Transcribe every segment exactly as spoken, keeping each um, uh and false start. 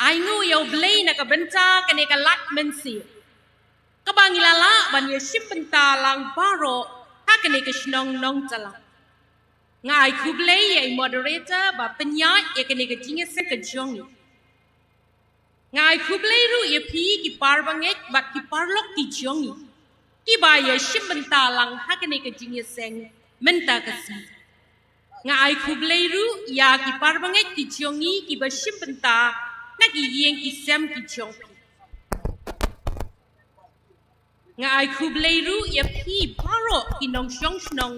Ai nguh ïa U Blei na ka bynta kane ka lad mynsiem kaba ngi la lah ban ïa shim bynta lang baroh ha kane ka shnong Nongtala. Nga ai khublei ïa i moderator ba pynïaid ïa kane ka jingïaseng ka jong ngi. Nga ai khublei ruh ïa phi ki parabangeit bad ki paralok ki jong ngi kiba ïa shim bynta lang ha kane ka jingïaseng mynta ka sngi. Nga ai khublei ruh ïa ki parabangeit ki jong ngi kiba shim bynta na ki ïing ki sem ki jong phi. Nga ai khublei ruh ïa phi baroh ki nongshong shnong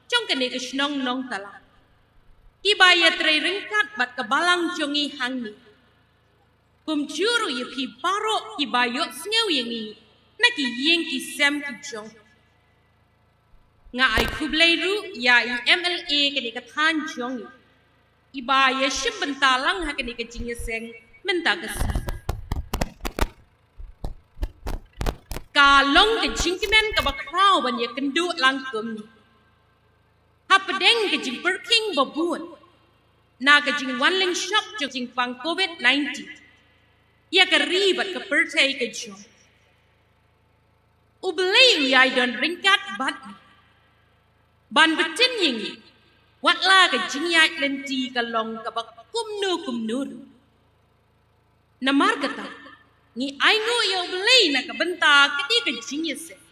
jong kane ka shnong Nongtala kiba ïatrei ryngkat bad ka balang jong ngi hangne. Kumjuh ruh ïa phi baroh kiba ïohsngew ïa ngi na ki ïing ki sem ki jong. Nga ai khublei ruh ïa i M L A kane ka thaiñ jong ngi iba ïa shim bynta lang ha kane ka jingïaseng mynta ka sngi. Ka long ka jingkmen kaba khraw ban ïakynduh lang kumne hapdeng ka jingpyrkhing babun na ka jingwan lyngshop jong ka jingpang covid nineteen ïa ka ri bad ka pyrthei ka jong. U Blei u ïai don ryngkat bad ngi ban btin ïa ngi wat la ka jingïaid lynti ka long kaba kumno kumno ruh. Namar kata ngi ai nguh ïa U Blei na ka bynta kane ka jingïaseng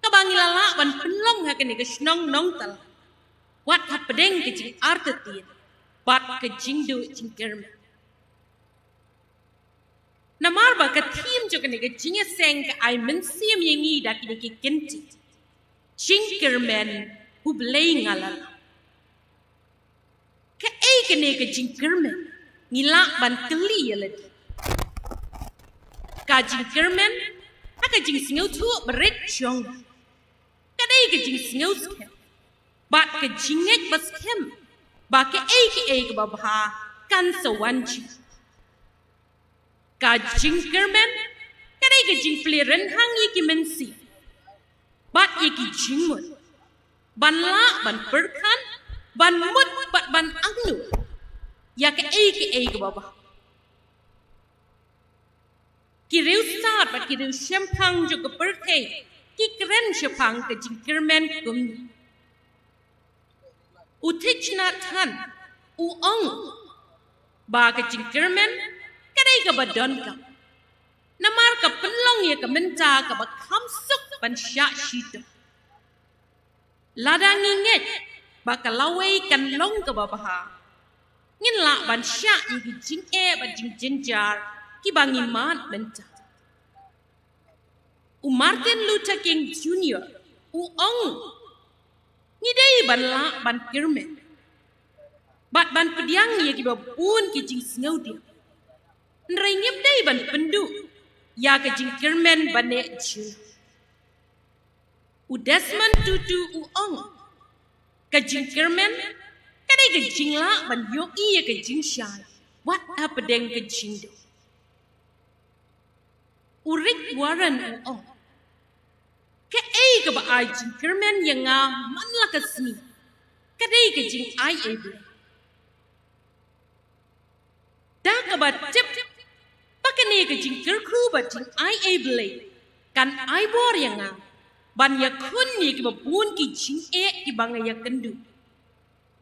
kaba ngi la lah ban pynlong ha kane ka shnong Nongtala wat hapdeng ka jingartatien bad ka jingduh jingkyrmen. Namar ba ka theme jong kane ka jingïaseng ka ai mynsiem ïa ngi da kine ki kynti: Jingkyrmen U Blei nga la lah. Kaei kane ka jingkyrmen? Ngi lah ban kylli ïa lade. Ka jingkyrmen ha ka jingsngewthuh barit jong ngi ka dei ka jingsngew skhem bad ka jingngeit ba skhem ba kaei kaei kaba bha kan sa wan jia. Ka jingkyrmen ka dei ka jingplie rynhang ïa ki mynsiem bad ïa ki jingmut ban lah ban pyrkhat, ban mut bad ban angnud ïa kaei kaei kaba bha. Ki riewstad bad ki riewshemphang jong ka pyrthei ki kren shaphang ka jingkyrmen kumne. U Thich Nhat Hanh u ong ba ka jingkyrmen ka dei kaba donkam namar ka pynlong ïa ka mynta kaba kham suk ban shah shitom. Lada ngi ngeit ba ka lawei kan long kaba bha, ngin lah ban shah ïa ki jingeh bad jingjynjar kiba ngi mad mynta. U Martin Luther King Junior u ong, ngi dei ban lah ban kyrmen bad ban pdiang ïa kiba bun ki jingsngewdiang, hynrei ngim dei ban pynduh ïa ka jingkyrmen ba neh jylla. U Desmond Tutu u ong, ka jingkyrmen ka dei ka jinglah ban ïohi ïa ka jingshai wat hapdeng ka jingduh. U Rick Warren u ong, kaei kaba ai jingkyrmen ïa nga man la ka sngi ka dei ka jingai ei Blei. Da kaba tip ba kane ka jingkyrkhu bad jingai ei Blei kan ai bor ïa nga ban ïakhun ïa kiba bun ki jingeh kiba nga ïakynduh,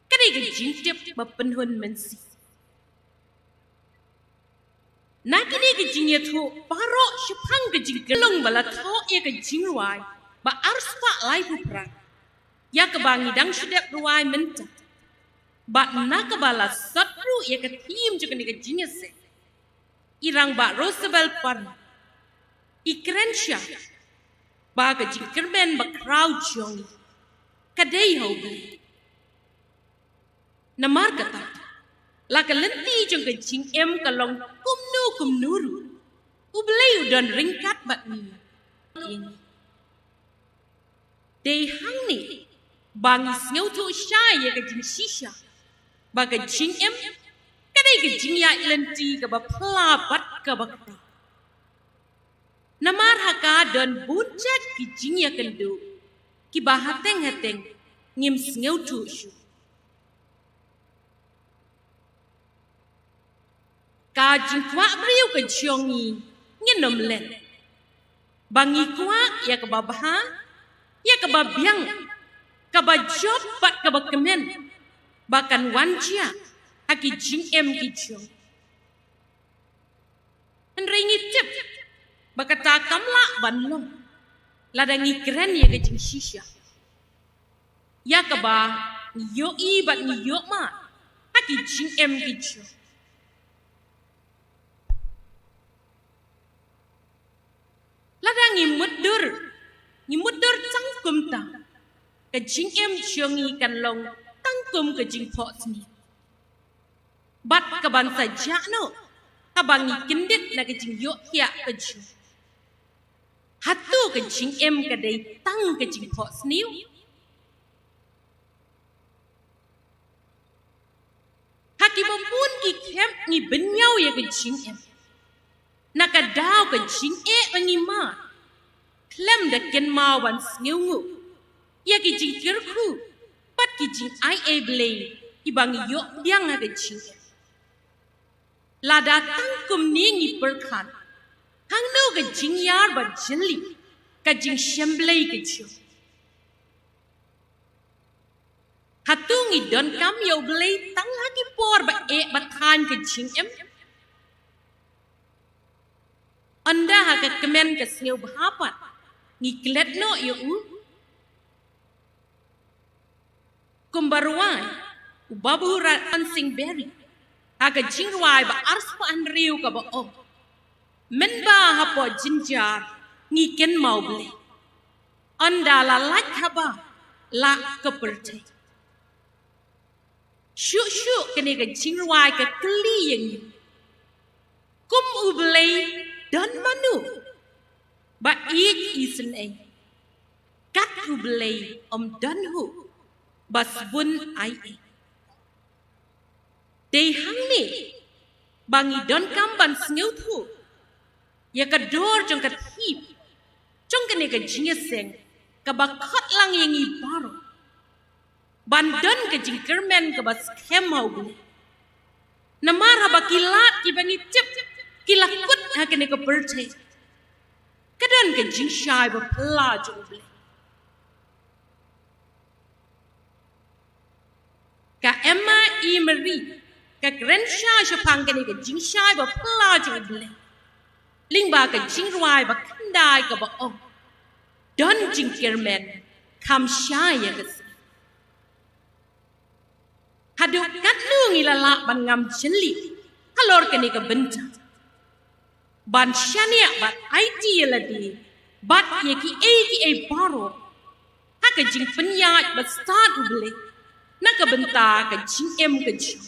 ka ka jingtip ba pynhun mynsiem. Na kine ki jingïathuh baroh shaphang ka jingkyrlong ba la thoh ïa ka jingrwai ba arspah laiphew phra, ïa kaba ngi dang shu dep rwai mynta, bad na kaba la sot ruh ïa ka theme jong kane ka jingïaseng, i Rangbah Rosabel Parmar i kren sha ba ka jingkyrmen bakhraw jong ngi ka dei ha U Blei. Namar kata, la ka lynti jong ka jingim ka long kumno kumno ruh, U Blei u don ryngkat bad ngi. Dei hangne ba ngi sngewthuh shai ïa ka jingshisha ba ka jingim ka dei ka jingïaid lynti kaba phylla bad kaba khraw. Namar ha ka don bun jait ki jingïakynduh kiba hateng hateng ngim sngewthuh shuh. Ka jingkwah briew ka jong ngi ngin ym leh ba ngi kwah ïa kaba bha, ïa kaba biang, kaba jop bad kaba kmen ba kan wan jia ha ki jingim ki jong. Hynrei ngi tip ba kata kam lah ban long lada ngi kren ïa ka jingshisha, ïa kaba ngi ïohi bad ngi ïohmad ha ki jingim ki jong. Lada ngi mutdur, ngi mutdur tang kumta, ka jingim jong ngi kan long tang kum ka jingphohsniew. Bad ka ban sa jah noh haba ngi kyndit na ka jingïohthiah ka jong. Hato ka jingim ka dei tang ka jingphohsniew? Ha kiba bun ki khep ngi bynñiaw ïa ka jingim. Na ka daw ka jingeh ba ngi mad, khlem da kynmaw ban sngewnguh ïa ki jingkyrkhu bad ki jingai ei Blei kiba ngi ïoh pdiang ha ka jingim. Lada tang kumne ngi pyrkhat, hangno ka jingïar ba jylliew ka jingshem Blei ka jong. Hato ngi donkam ïa U Blei tang ha ki por ba eh ba thaiñ ka jingim? Ynda ha ka kmen ka sngewbha pat ngi klet noh ïa u? Kumba rwai u Babu Ratan Singh Beri ha ka jingrwai ba arspah hynriew kaba ong, mynba hapoh jynjar ngi kynmaw Blei, ynda la lait haba lah ka pyrthei. Shuh shuh kane ka jingrwai ka kylli ïa ngi, kum U Blei don mano ba ïeit isynei, kat U Blei ym don huh ba sbun ai ei. Dei hangne ba ngi donkam ban sngewthuh ïa ka dor jong ka theme jong kane ka jingïaseng kaba khot lang ïa ngi baroh ban don ka jingkyrmen kaba skhem ha U Blei. Namar haba ki lad kiba ngi tip ki la kut ha kane ka pyrthei, ka don ka jingshai ba phylla jong U Blei. Ka Emma E. Murray ka kren sha shaphang kane ka jingshai ba phylla jong U Blei lyngba ka jingrwai ba khyndai kaba ong, don jingkyrmen kham shai ïa ka sngi. Haduh katno ngi la lah ban ngam jylliew halor kane ka bynta, ban shaniah bad aiti ïa lade bad ïa kiei kiei baroh ha ka jingpynïaid ba stad U Blei na ka bynta ka jingim ka jong.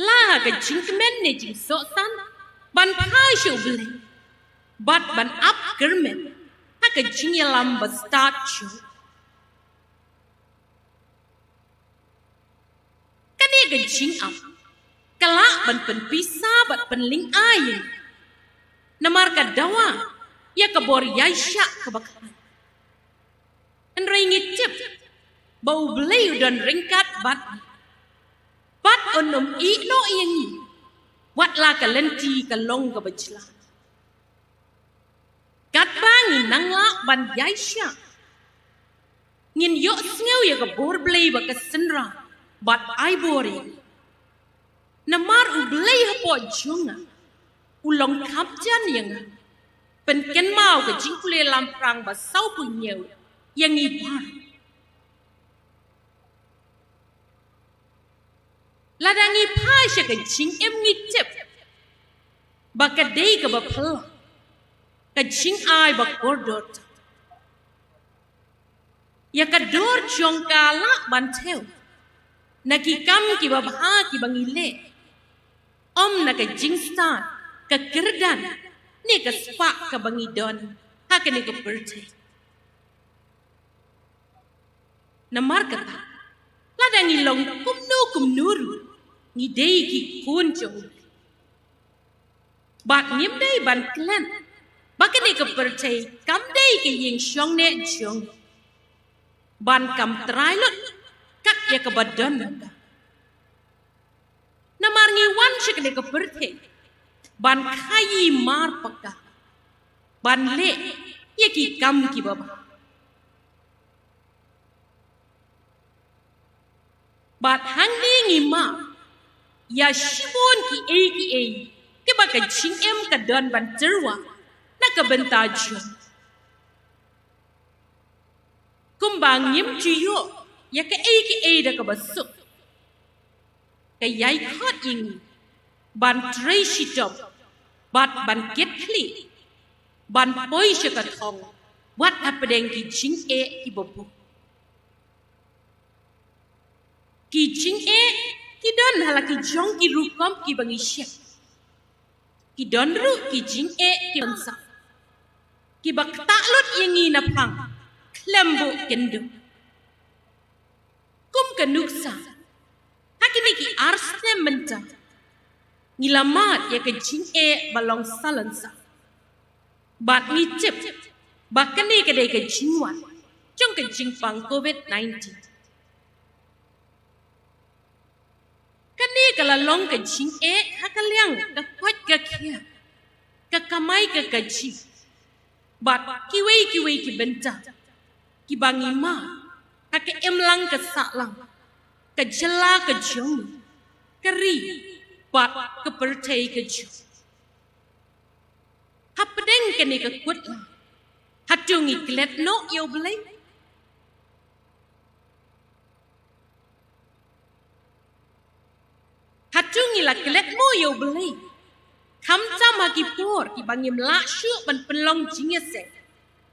La ha ka jingkmen ne jingsohsan ban phai sha U Blei bad ban ap kyrmen ha ka jingïalam ba stad jong. Kane ka jingap ka lah ban pynpisa bad pynlyngngai ïa ngi. Namar ka dawa ïa ka bor ïaishah kaba khlaiñ. Hynrei ngi tip ba U Blei u don ryngkat bad ngi, bad un ym ïehnoh ïa ngi wat la ka lynti ka long kaba jlan. Katba ngi nang lah ban ïaishah, Ngin ïohsngew ïa ka bor Blei ba ka synran bad ai bor ïa ngi. Namar U Blei hapoh jong nga u long khapjan ïa nga. Pynkynmaw ka jingpule lamphrang ba sawphew hynñiew ïa ngi baroh. Lada ngi phai sha ka jingim ngi tip ba ka dei kaba phylla ka jingai ba kordor. Ïa ka dor jong ka lah ban thew na ki kam kiba bha kiba ngi leh, ym na ka jingstad, ka kyrdan ne ka spah kaba ngi don ha kane ka pyrthei. Namar kata, lada ngi long kumno kumno ruh, ngi dei ki khun jong U Blei. Bad ngim dei ban klet ba kane ka pyrthei kam dei ka ïing shongneh jong ngi ban kam trai lut kat ïa kaba don ha ka. Namar ngi wan sha kane ka pyrthei ban khaii marpaka, ban leh ïa ki kam kiba bha. Bad hangne ngi map ïa shibun kiei kiei kiba ka jingim ka don ban tyrwa na ka bynta jong ngi. Kumba ngim ju ïoh ïa kaei kaei da kaba suk, ka ïai khot ïa ngi ban trei shitom bad ban kitkhlieh ban poi sha ka thong wat hapdeng ki jingeh kiba bun. Ki jingeh ki don ha la ki jong ki rukom kiba ngi shem. Ki don ruh ki jingeh kiba ngi sah, kiba ktah lut ïa ngi naphang khlem buh kynduh. Kum ka nuksa, ha kine ki ar snem mynta ngi la mad ïa ka jingeh ba long salonsar. Bad ngi tip ba kane ka dei ka jingwan jong ka jingpang covid nineteen. Kane ka la long ka jingeh ha ka liang ka koit ka khiah, ka kamai ka kajih, bad kiwei kiwei ki bynta kiba ngi mad ha ka imlang ka sahlang, ka jylla ka jong ngi, ka ri bad ka pyrthei ka jong ngi. Hapdeng kane ka kut, hato ngi klet noh ïa U Blei? Hato ngi la klet mo ïa U Blei, khamtam ha ki por kiba ngim lah shuh ban pynlong jingïaseng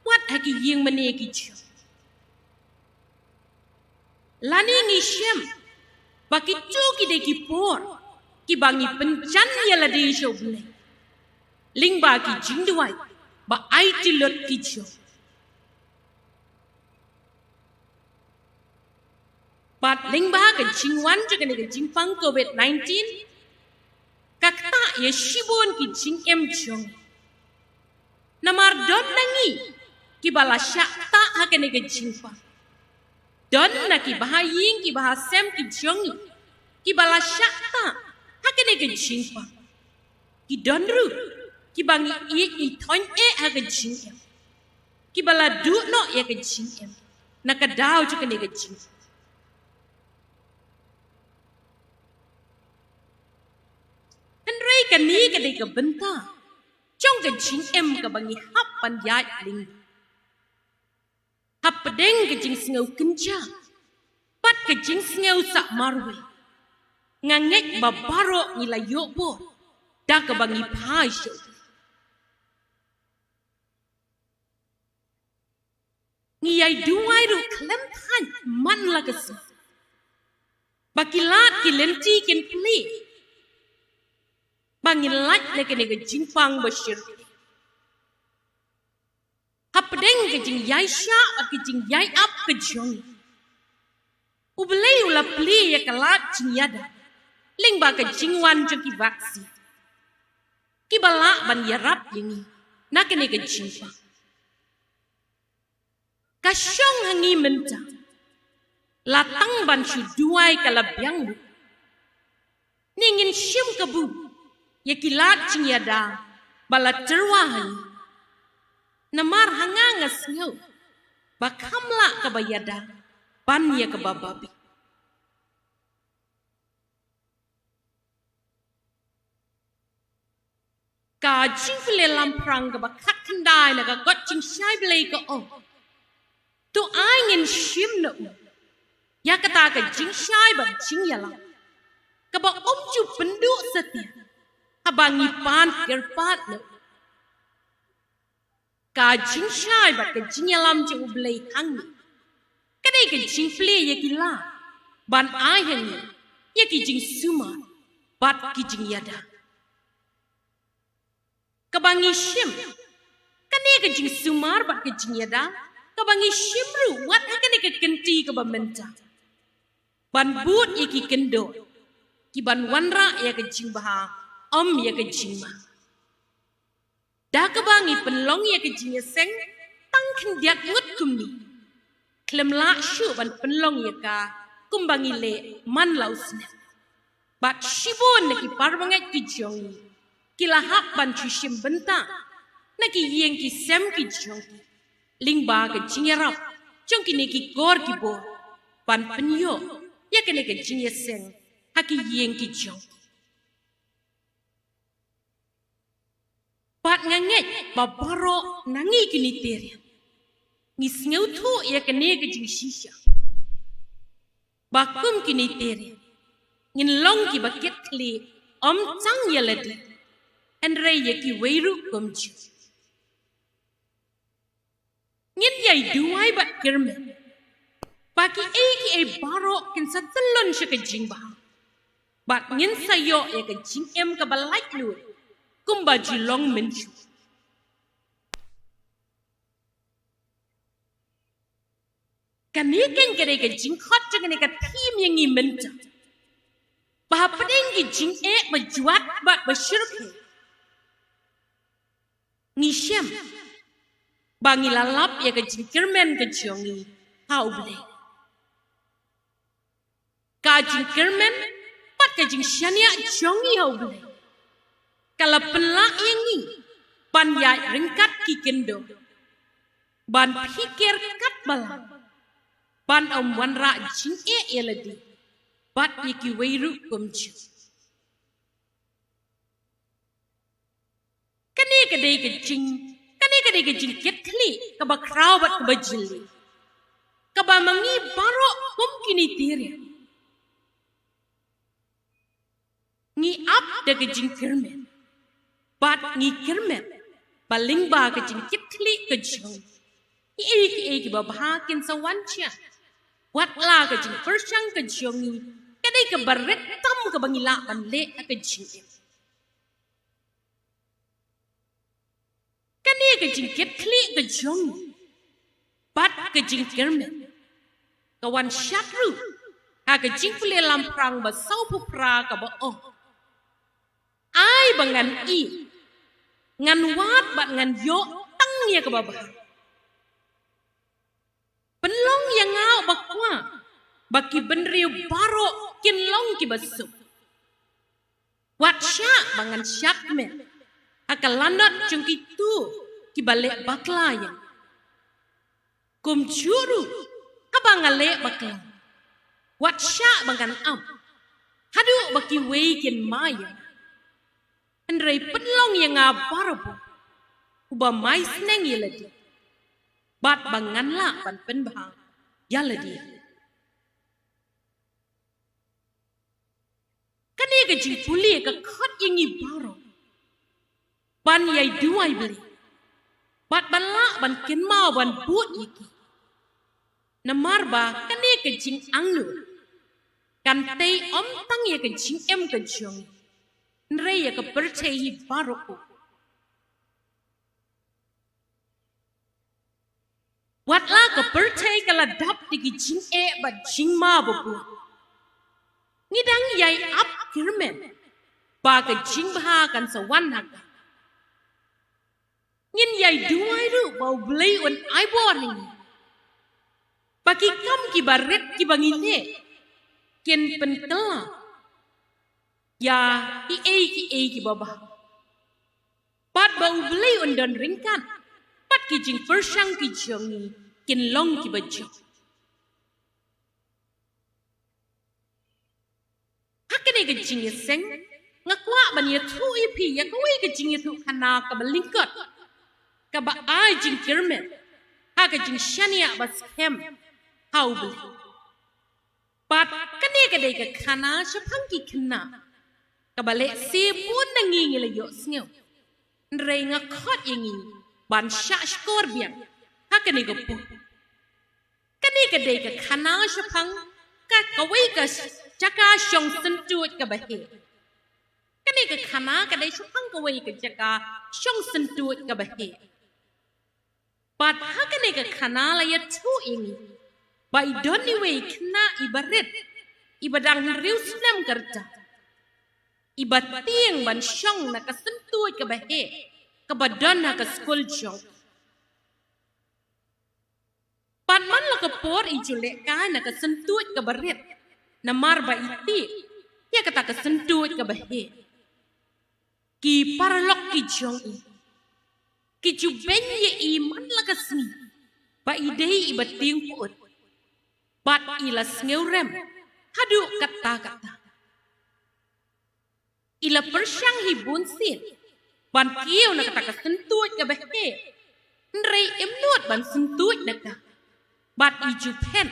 wat ha ki ïing mane ki jong ngi? Lane ngi shem ba kito ki dei ki por kiba ngi pynjan ïa lade sha U Blei lyngba ki jingduwai ba aiti lut ki jong ngi? Bad lyngba ka jingwan jong kane ka jingpang covid nineteen, ka ktah ïa shibun ki jingim jong ngi. Namar don na ngi kiba la shah ktah ha kane ka jingpang. Don na ki bahaïing ki bahasem ki jong ngi kiba la shah ktah ha kane ka jingpang. Ki don ruh kiba ngi ïeit ngi thoiñ eh ha ka jingim, kiba la duh noh ïa ka jingim na ka daw jong kane ka jingpang. Hynrei kane ka dei ka bynta jong ka jingim kaba ngi hap ban ïaid lyngba. Hapdeng ka jingsngew kynja bad ka jingsngew sah marwei, nga ngeit ba baroh ngi la ïoh bor da kaba ngi phai sha U Blei. Ngi ïai duwai ruh khlem thait man la ka sngi ba ki lad ki lynti kin plie, ba ngin lait na kane ka jingpang ba shyrkhei. Hapdeng ka jingïaishah bad ka jingïaiap ka jong ngi, U Blei u la plie ïa ka lad jingïada lyngba ka jingwan jong ki vaksin kiba lah ban ïarap ïa ngi na kane ka jingpang. Ka shong ha ngi mynta, la tang ban shu duwai ka la biang lut. Ne ngin shim kabu ïa ki lad jingïada ba la tyrwa ha ngi. Namar ha nga nga sngew ba kham lah kaba ïada ban ïa kaba babe. Ka jingpule lamphrang kaba khatkhyndai na ka kot jingshai Blei ka ong: To ai ngin shim na u ïa kata ka jingshai bad jingïalam kaba ym ju pynduh satia haba ngi pan kyrpad na u. Ka jingshai bad ka jingïalam jong u Blei hangne ka dei ka jingplie ïa ki la ban ai hangne ïa ki jingsumar bad ki jingïada. Kaba ngi shim, kane ka jingsumar bad ka jingïada kaba ngi shim ruh wat ha kane ka kynti kaba mynta, ban bud ïa ki kyndoh ki ban wanrah ïa ka jingbha, ym ïa ka jingma. Da kaba ngi pynlong ïa ka jingïaseng tang khyndiat ngut kumne, khlem lah shuh ban pynlong ïa ka kumba ngi leh man la u snem. Bad shibun na ki para bangeit ki jong ngi ki la hap ban shu shim bynta na ki ïing ki sem ki jong ki lyngba ka jingïarap jong kine ki kor ki bor ban pynïoh ïa kane ka jingïaseng ha ki ïing ki jong ki. Bad nga ngeit ba baroh na ngi kine te riat ngi sngewthuh ïa kane ka jingshisha, ba kum kine te riat ngin long kiba kit khlieh ym tang ïa lade hynrei ïa kiwei ruh kumjuh. Ngin ïai duwai bad kyrmen ba kiei kiei baroh kin sa tyllun sha ka jingbha, bad ngin sa ïoh ïa ka jingim kaba laitluid kumba ju long mynshuwa. Kane keiñ ka dei ka jingkhot jong kane ka theme ïa ngi mynta, ba hapdeng ki jingeh ba jwat bad ba shyrkhei, ngi shem ba ngi la lap ïa ka jingkyrmen ka jong ngi ha u Blei. Ka jingkyrmen bad ka jingshaniah jong ngi ha u Blei ka la pynlah ïa ngi ban ïaid ryngkat ki kyndoh, ban phikir katba lah, ban ym wanrah jingeh ïa lade bad ïa kiwei ruh kumjuh. Kane ka dei ka jing, kane ka dei ka jingkit khlieh kaba khraw bad kaba jylliew, kaba ma ngi baroh kum kine te riat ngi ap da ka jingkyrmen, bad ngi kyrmen ba lyngba ka jingkit khlieh ka jong ngi, kiei kiei kiba bha kin sa wan sha, wat la ka jingpyrshang ka jong ngi ka dei kaba rit tam kaba ngi lah ban leh ha ka jingim. Kane ka jingkit khlieh ka jong ngi bad ka jingkyrmen ka wan shad ruh ha ka jingpule lamphrang ba sawphew phra kaba ong: Ai ba ngan ïeh, ngan wad bad ngan ïoh tang ïa kaba bha. Pynlong ïa nga uba kwah ba ki bynriew baroh kin long kiba suk. Wat shah ba ngan shad met ha ka lanot jong kito kiba leh bakla ïa nga. Kumjuh ruh haba nga leh bakla, wat shah ba ngan ap haduh ba kiwei kin ma ïa nga. Hynrei pynlong ïa nga barabor uba mai sneng ïa lade, bad ba ngan lah ban pynbha ïa lade. Kane ka jingpule ka khot ïa ngi baroh ban ïai duwai Blei bad ban lah ban kynmaw ban bud ïa ki. Namar ba kane ka jingangnud kan tei ym tang ïa ka jingim ka jong ngi, hynrei ïa ka pyrthei hi baroh. Wat la ka pyrthei ka la dap da ki jingeh bad jingma ba bun, ngi dang ïai ap kyrmen ba ka jingbha kan sa wan ha ka. Ngin ïai duwai ruh ba U Blei un ai bor ha ngi, ba ki kam kiba rit kiba ngi leh kin pynkylla ïa kiei kiei kiba bha, bad ba U Blei un don ryngkat bad ki jingpyrshang ki jong ngi kin long kiba jop. Ha kane ka jingïaseng, nga kwah ban ïathuh ïa phi ïa kawei ka jingïathuhkhana kaba lyngkot, kaba ai jingkyrmen ha ka jingshaniah ba skhem ha U Blei. Bad kane ka dei ka khana shaphang ki khynnah, kaba lehse bun na ngi ngi la ïohsngew. Hynrei nga khot ïa ngi ban shah shkor biang ha kane ka por. Kane ka dei ka khana shaphang ka, kawei ka jaka shong syntuid kaba heh. Kane ka khana ka dei shaphang kawei ka jaka shong syntuid kaba heh. Bad ha kane ka khana la ïathuh ïa ngi ba i don iwei i khynnah iba rit, iba dang hynriew snem ka rta, iba tieng ban shong na ka syntuid kaba heh kaba don ha ka skul jong. Bad man la ka por i ju lehkai na ka syntuid kaba rit, namar ba i tih ïa kata ka syntuid kaba heh. Ki paralok ki jong i ki ju beiñ ïa i man la ka sngi ba i dei iba tieng pyut. Bad i la sngewrem haduh katta katta. I la pyrshang hi bun sien ban kiew na kata ka syntuid kaba heh, hynrei im nud ban syntuid na ka. Bad i ju phet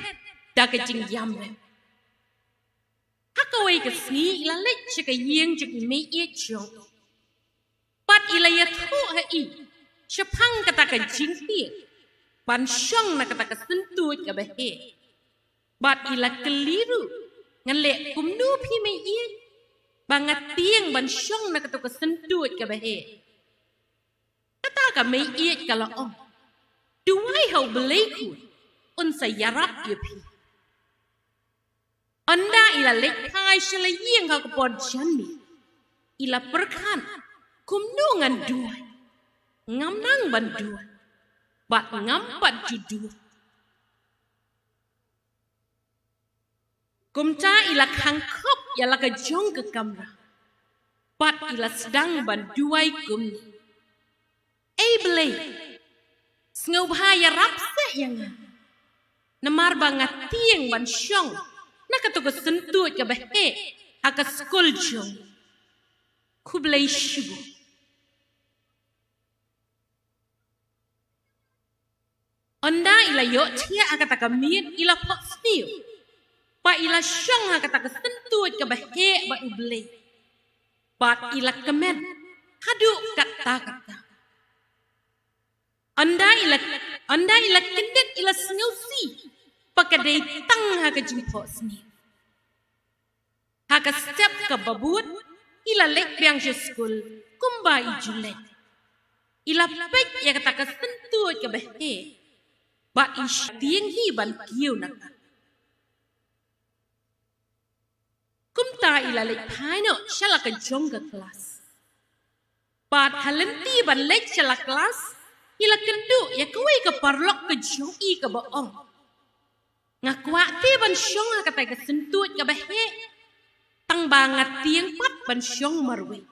da ka jingïamrem. Ha kawei ka sngi i la leit sha ka ïing jong i meiieit jong i. Bad i la ïathuh ha i shaphang kata ka jingtieng ban shong na kata ka syntuid kaba heh. Bad i la kylli ruh, ngan leh kumno phi meiieit, ba nga tieng ban shong na kato ka syntuid kaba heh? Kata ka meiieit ka la ong, duwai ha U Blei khun, un sa ïarap ïa phi. Ynda i la leit phai sha la ïing ha ka por janmiet, i la pyrkhat, kumno ngan duwai? Ngam nang ban duwai, bad ngam pat ju duwai. Kumta i la khang khop ïa la ka jong ka kamra, bad i la sdang ban duwai kumne: Ei Blei, sngewbha ïarap seh ïa nga, namar ba nga tieng ban shong na kato ka syntuid kaba heh ha ka skul jong. Khublei shibun. Ynda i la ïohthiah ha kata ka miet, i la phohsniew ba i la shong ha kata ka syntuid kaba heh bad U Blei, bad i la kmen haduh katta katta. Ynda i la, ynda i la kyndit, i la sngewsih ba ka dei tang ha ka jingphohsniew. Ha ka step kaba bud, i la leit biang sha skul kumba i ju leit. I la peit ïa kata ka syntuid kaba heh, bad i shah tieng hi ban kiew na ka. Kumta i la leit phai noh sha la ka jong ka klas. Bad ha lynti ban leit sha la klas, i la kynduh ïa kawei ka paralok ka jong i kaba ong: Nga kwah te ban shong ha kata ka syntuid kaba heh, tang ba nga tieng pat ban shong marwei.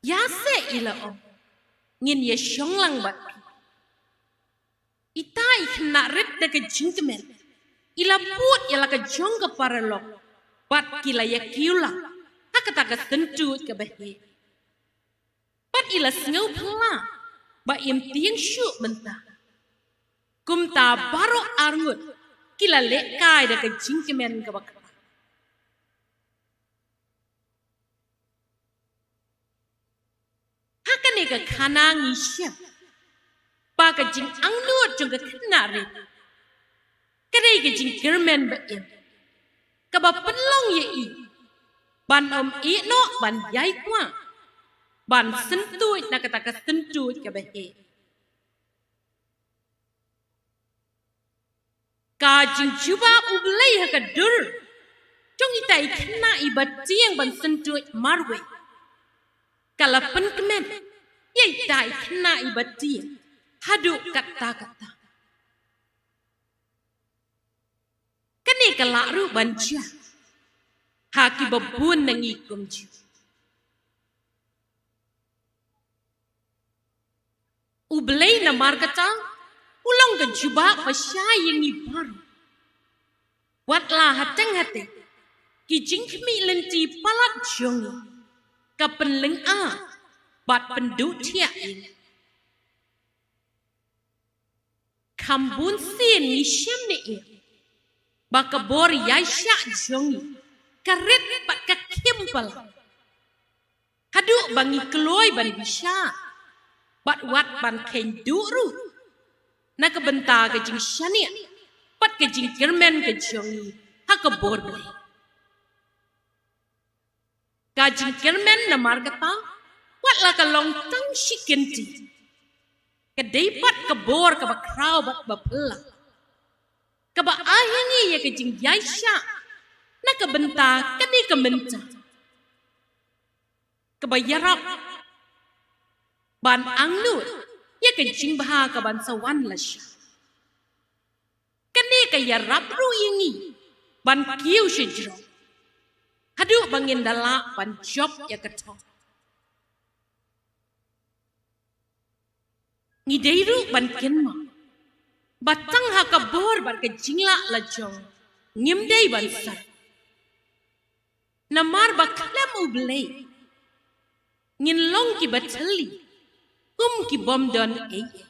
Ïa seh, i la ong, ngin ïa shong lang bad phi. Ita i khynnah rit da ka jingkmen, i la bud ïa la ka jong ka paralok, bad ki la ïa kiew lang ha kata ka syntuid kaba heh. Bad i la sngewphylla ba im tieng shuh mynta. Kumta baroh arngut ki la lehkai da ka jingkmen kaba kmen. Ha kane ka khana ngi shem ba ka jingangnud jong ka khynnah rit ka dei ka jingkyrmen ba im, kaba pynlong ïa i ban ym ïehnoh ban ïai kwah ban syntuid na kata ka syntuid kaba heh. Ka jingjubab U Blei ha ka dur jong ita i khynnah iba tieng ban syntuid marwei ka la pynkmen ïa ita i khynnah iba tieng haduh katta katta. Kane ka lah ruh ban jia ha kiba bun na ngi kumjuh. U Blei namar kata U long ka jubab ba shai ïa ngi baroh. Wat la hateng hateng ki jingkhmih lynti palat jong ngi, ka pynlyngngoh bad pynduh thiah ïa ngi. Kham bun sien ngi shem ne em ba ka bor ïai shah jong ngi ka rit bad ka khim palat, haduh ba ngi kloi ban bishar bad wat ban kheiñ duh ruh na ka bynta ka jingshaniah bad ka jingkyrmen ka jong ngi ha ka bor Blei. Ka jingkyrmen namar kata, wat la ka long tang shi kynti, ka dei pat ka bor kaba khraw bad ba phylla, kaba ai ha ngi ïa ka jingïaishah na ka bynta kane ka mynta, kaba ïarap ban angnud ïa ka jingbha kaban sa wan lashai. Kane ka ïarap ruh ïa ngi ban kiew shajrong haduh ba ngin da lah ban jop ïa ka thong. Ngi dei ruh ban kynmaw ba tang ha ka bor bad ka jinglah lajong ngim dei ban sah, namar ba khlem U Blei ngin long kiba thylli kum ki bym don ei ei.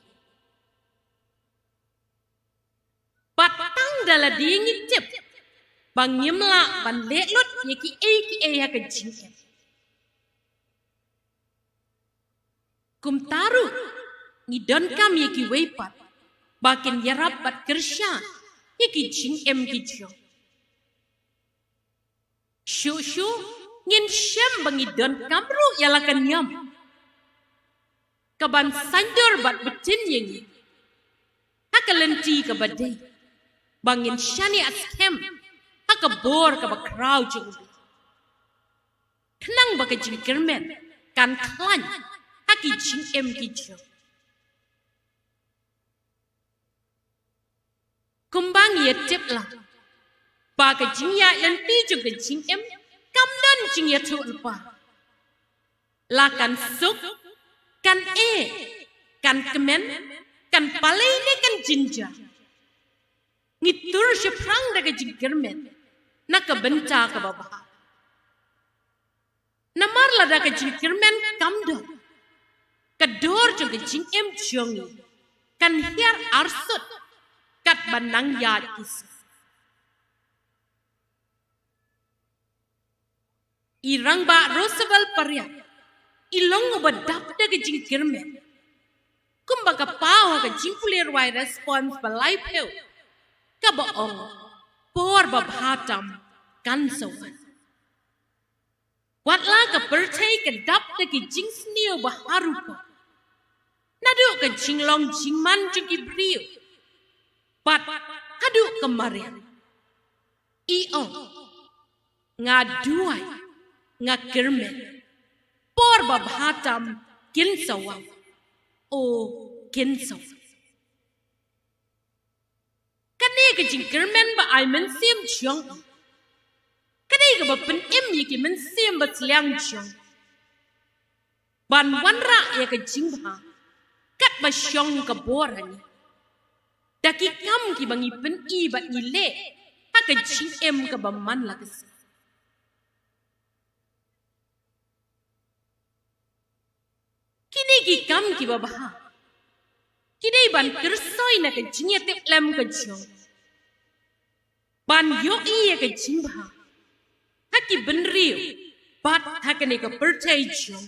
Bad tang da lade ngi tip ba ngim lah ban leh lut ïa kiei kiei ha ka jingim. Kumta ruh ngi donkam ïa kiwei pat ba kin ïarap bad kyrshan ïa ki jingim ki jong. Shuh shuh ngin shem ba ngi donkam ruh ïa la ka niam kaban saiñdur bad btin ïa ngi ha ka lynti kaba dei, ba ngin shaniah skhem ha ka bor kaba khraw jong U Blei, khnang ba ka jingkyrmen kan khlaiñ ha ki jingim ki jong. Kumba ngi ïa tip lang ba ka jingïaid lynti jong ka jingim kam don jingïathuhlypa, la kan suk, kan eh, kan kmen, kan palei ne kan jynjar, ngi tur shaphrang da ka jingkyrmen na ka bynta kaba bha. Namar lada ka jingkyrmen kam don, ka dor jong ka jingim jong ngi kan hiar arsut katba nang ïaid ki sngi. I Rangbah Rosabel Pariat i long uba dap da ka jingkyrmen, kumba ka paw ha ka jingpule rwai Response ba laiphew, kaba ong, por ba bha tam kan sa wan. Wat la ka pyrthei ka dap da ki jingsniew ba harum, naduh ka jinglong jingman jong ki briew bad haduh ka mariang, i ong, nga duwai, nga kyrmen, por ba bha tam kin sa wan, o kin sa wan. Kane ka jingkyrmen ba ai mynsiem jong u ka dei kaba pynim ïa ki mynsiem ba sliang jong u ban wanrah ïa ka jingbha katba shong ka bor ha ngi da ki kam kiba ngi pyni bad ngi leh ha ka jingim kaba man la ka sngi. Kine ki kam kiba bha ki dei ban kyrsoi na ka jingïatiplem ka jong, ban ïohi ïa ka jingbha ha ki bynriew bad ha kane ka pyrthei jong,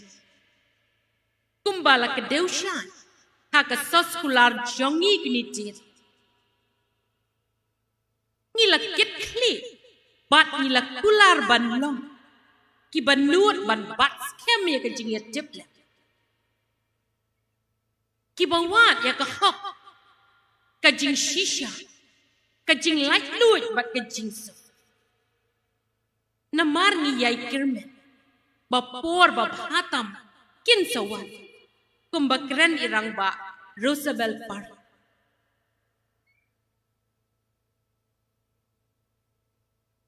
kumba la ka dei shai ha ka soskular jong ngi kine tied. Ngi la kit khlieh bad ngi la kular ban long kiba nud ban bat skhem ïa ka jingïatiplem, kiba wad ïa ka hok, ka jingshisha, ka jinglaitluid bad ka jingsuk. Namar ngi ïai kyrmen ba por ba bha tam kin sa wan, kumba kren i Rangbah Rosabel Pariat.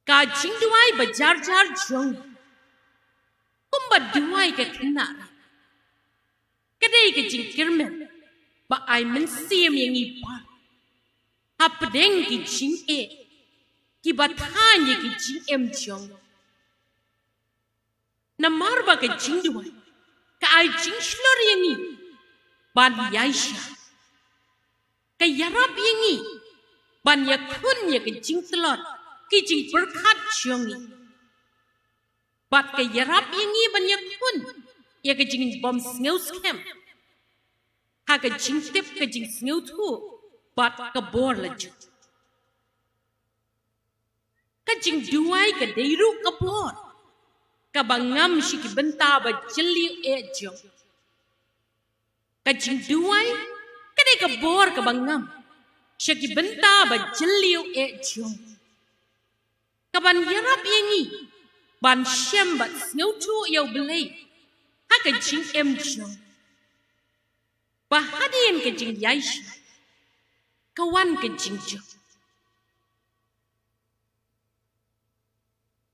Ka jingduwai ba jar jar jong ngi, kumba duwai ka khynnah, ka dei ka jingkyrmen ba ai mynsiem ïa ngi baroh hapdeng ki jingeh kiba thaiñ ïa ki jingim jong ngi. Namar ba ka jingduwai ka ai jingshlur ïa ngi ban ïaishah. Ka ïarap ïa ngi ban ïakhun ïa ka jingtlot ki jingpyrkhat jong ngi. Bad ka ïarap ïa ngi ban ïakhun ïa ka jingbymsngewskhem ha ka jingtip, ka jingsngewthuh bad ka bor lajong. Ka jingduwai ka dei ruh ka bor kaba ngam sha ki bynta ba jylliew eh jong. Ka jingduwai ka dei ka bor kaba ngam sha ki bynta ba jylliew eh jong. Kaban ïarap ïa ngi ban shem bad sngewthuh ïa U Blei ha ka jingim jong. Ba hadien ka jingïaishah ka wan ka jingjop.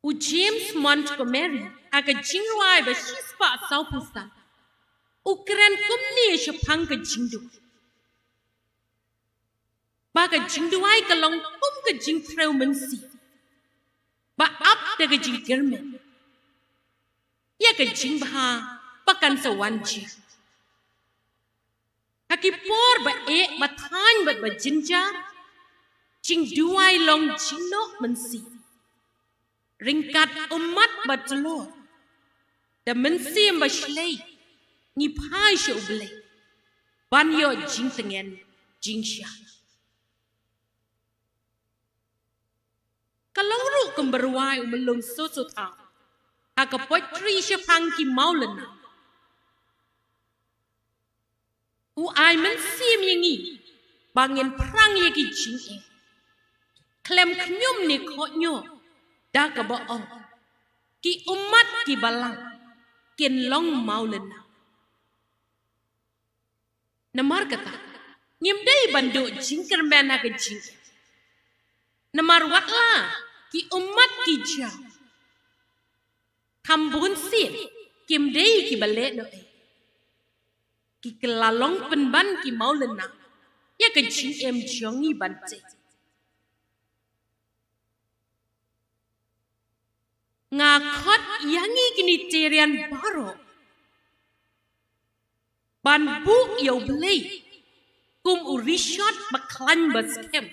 U James Montgomery ha ka jingrwai ba shispah sawphew san u kren kumne shaphang ka jingduwai, ba ka jingduwai ka long kum ka jingtrew mynsiem ba ap da ka jingkyrmen ïa ka jingbha ba kan sa wan jia. Ha ki por ba eh, ba thaiñ bad ba jynjar, jingduwai long jingnoh mynsiem. Ryngkat ummat ba tlot da mynsiem ba shlei, ngi phai sha U Blei ban ïoh jingtngen jingshisha. Ka long ruh kum ba rwai u Myllung Soso Thaw ha ka poetry shaphang ki mawlynnat. U ai mynsiem ïa ngi ba ngin phrang ïa ki jingeh khlem khñium ne khohñiuh, da kaba ong, ki ummat ki balang kin long mawlynnat. Namar kata, ngim dei ban duh jingkyrmen ha ka jingim. Namar watla ki ummat ki jaw, kham bun sien kim dei kiba leh noh ei. Ki kylla long pynban ki mawlynnat ïa ka jingim jong ngi ban tei. Nga khot ïa ngi kine ki rian baroh ban buh ïa U Blei kum u rishot ba khlaiñ ba skhem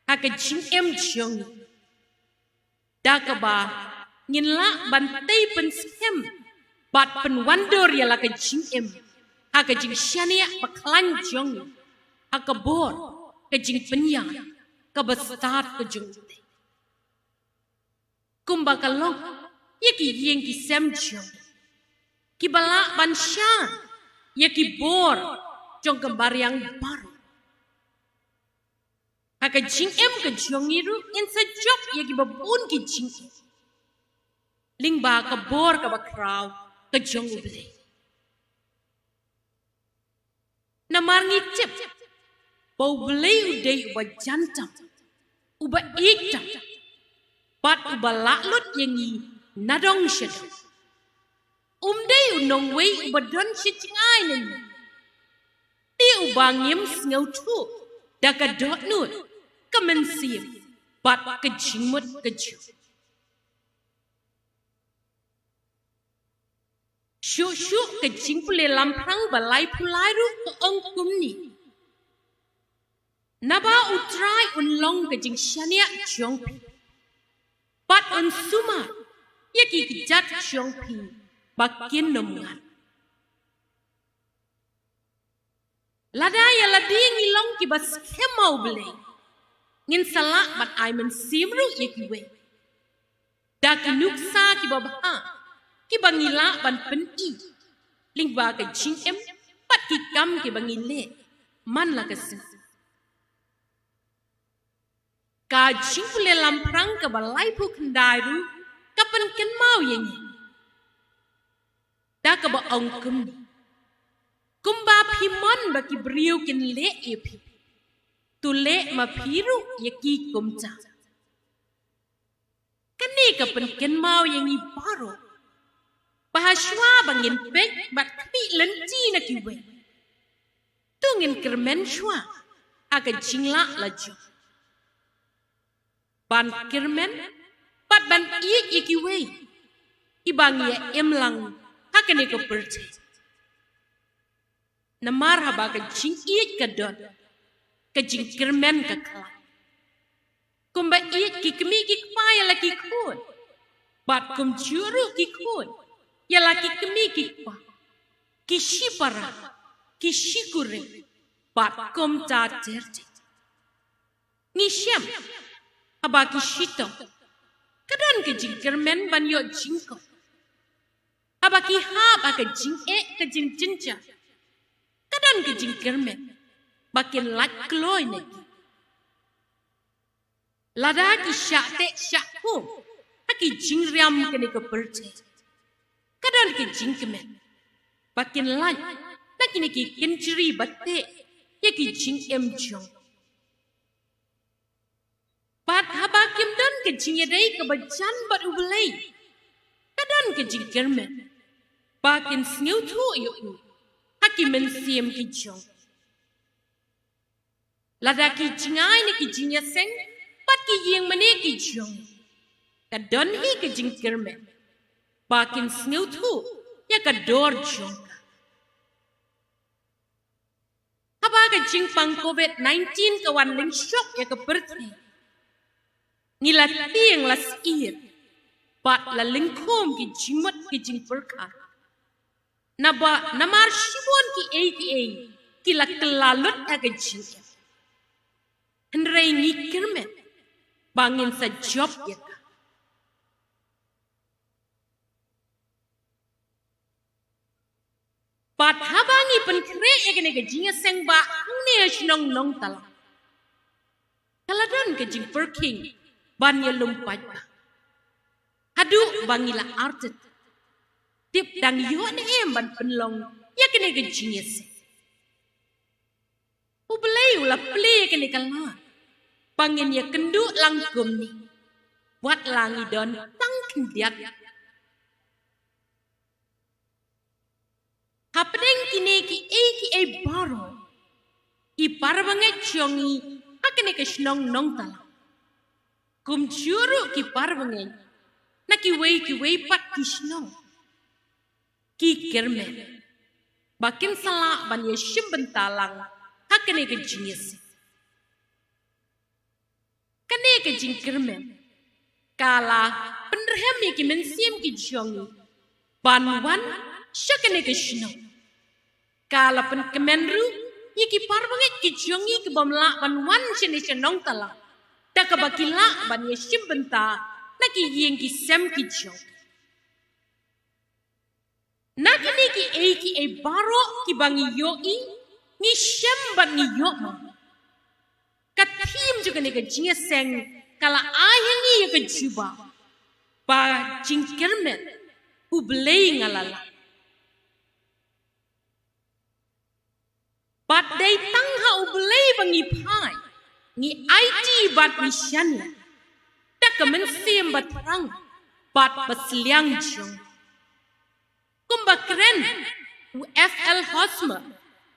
ha ka jingim jong ngi. Da kaba ngin lah ban tei pynskhem bad pynwandur ïa la ka jingim ha ka jingshaniah ba khlaiñ jong ngi, ha ka bor ka jingpynïaid kaba stad ka jong U Blei. Kumba ka long ïa ki ïing ki sem jong ngi, kiba lah ban shah ïa ki bor jong ka mariang baroh. Ha ka jingim ka jong ngi ruh ngin sa jop ïa kiba bun ki jingim lyngba ka bor kaba khraw ka jong U Blei. Namar ngi tip ba U Blei u dei uba jan tam, uba ïeit tam, bad uba lah lut ïa ngi nadong shadong. Um dei u nongwei uba don shi jngai na ngi, te uba ngim sngewthuh da ka dohnud, ka mynsiem bad ka jingmut ka jong. Shuh shuh ka Jingpule Lamphrang ba laiphew lai ruh ka ong kumne: Naba U Trai un long ka jingshaniah jong phi, bad un sumar ïa ki kjat jong phi ba kin ym ngat. Lada ïa lade ngi long kiba skhem ha U Blei, ngin sa lah ban ai mynsiem ruh ïa kiwei da ki nuksa kiba bha kiba ngi lah ban pyni lyngba ka jingim bad ki kam kiba ngi leh man la ka sngi. Ka Jingpule Lamphrang kaba laiphew khyndai ruh ka pynkynmaw ïa ngi da kaba ong kumne: Kumba phi mon ba ki briew kin leh ïa phi, to leh ma phi ruh ïa ki kumta. Kane ka pynkynmaw ïa ngi baroh ba hashwa ba ngin peit bad khmih lynti na kiwei, To ngin kyrmen shuwa ha ka jinglah lajong, ban kyrmen bad ban ïeit ïa kiwei kiba ngi ïa im lang ha kane ka pyrthei. Namar haba ka jingïeit ka don, ka jingkyrmen ka khlaiñ. Kumba ïeit ki kmie ki kpa ïa la ki khun, bad kumjuh ruh ki khun ïa la ki kmie ki kpa, ki shipara, ki shikurim, bad kumta ter ter. Ngi shem haba ki shitom ka don ka jingkyrmen ban ïoh jingkop. Haba ki hap ha ka jingeh ka jingjynjar, ka don ka jingkyrmen ba kin lait kloi na ki. Lada ki shah teh shah kum ha ki jingriam kane ka pyrthei, ka don ka jingkmen ba kin lait na kine ki kynjri ba teh ïa ki jingim jong. Bad haba kim don ka jingïadei kaba jan bad U Blei, ka don ka jingkyrmen ba kin sngewthuh ïa u ha ki mynsiem ki jong. Lada ki jngai na ki jingïaseng bad ki ïingmane ki jong, ka don hi ka jingkyrmen ba kin sngewthuh ïa ka dor jong ka. Haba ka jingpang covid nineteen ka wan lyngshop ïa ka pyrthei, ngi la tieng la syier bad la lyngkhum ki jingmut ki jingpyrkhat. Naba namar shibun kiei kiei ki la kylla lut ha ka jingim. Hynrei ngi kyrmen ba ngin sa jop ïa ka. Bad haba ngi pynkhreh ïa kane ka jingïaseng ba hangne ha shnong Nongtalang, ka la don ka jingpyrkhing ban ïalum paidbah. Haduh ba ngi la artet, tip dang ïoh ne em ban pynlong ïa kane ka jingïaseng. U Blei u la plie ïa kane ka lad ba ngin ïakynduh lang kumne, wat la ngi don tang khyndiat. Hapdeng kine kiei kiei baroh, ki para bangeit jong ngi ha kane ka shnong Nongtalang, kumjuh ruh ki para bangeit na kiwei kiwei pat ki shnong, ki kyrmen ba kin sa lah ban ïashim bynta lang ha kane ka jingïaseng. Kane ka jingkyrmen ka la pynrhem ïa ki mynsiem ki jong ngi ban wan sha kane ka shnong. Ka la pynkmen ruh ïa ki para bangeit ki jong ngi ki bym lah ban wan shane sha Nongtalang, da kaba ki lah ban ïashim bynta na ki ïing ki sem ki jong. Na kine kiei kiei baroh kiba ngi ïohi, ngi shem bad ngi ïohmad, ka thim jong kane ka jingïaseng ka la ai ha ngi ïa ka jubab ba jingkyrmen U Blei nga la lait. Bad dei tang ha U Blei ba ngi phai, ngi aiti bad ngi shaniah da ka mynsiem bathrang bad basliang jong. Kumba kren u F L Hosmer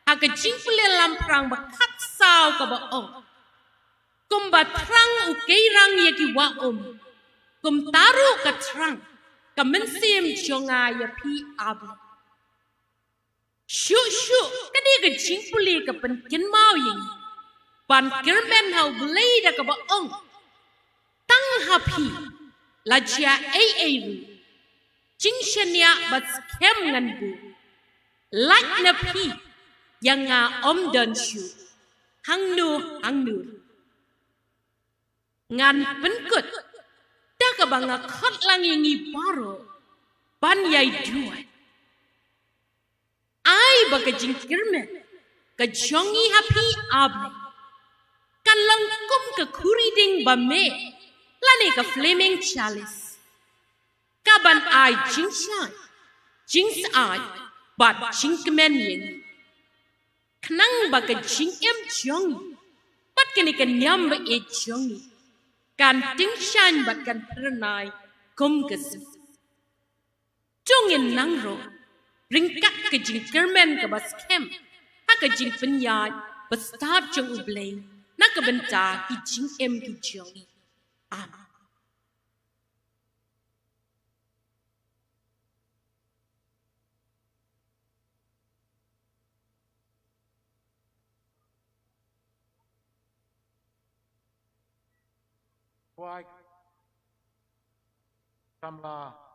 ha ka Jingpule Lamphrang ba khatsaw kaba ong, kumba thrang u keirang ïa ki wah um, kumta ruh ka thrang ka mynsiem jong nga ïa phi, A Blei. Shuh shuh kane ka jingpule ka pynkynmaw ïa ngi ban kyrmen ha U Blei da kaba ong, tang ha phi la jia ei ei ruh, jingshaniah bad skhem ngan buh. Lait na phi, ïa nga ym don shuh hangno hangno ruh. Ngan pynkut da kaba nga khot lang ïa ngi baroh ban ïai duwai. Ai ba ka jingkyrmen ka jong ngi ha phi, A Blei, kan long kum ka khuri ding ba meh lane ka flaming chalice, kaban ai jingshai, jingsyaid bad jingkmen ïa ngi, khnang ba ka jingim jong ngi bad kane ka niam ba ïeit jong ngi kan tyngshaiñ bad kan phyrnai kum ka sngi. To ngin nang ruh ryngkat ka jingkyrmen kaba skhem ha ka jingpynïaid bastad jong U Blei na ka bynta ki jingim ki jong ngi. Amen. Pwai. Samla.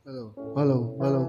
Hello, hello, hello.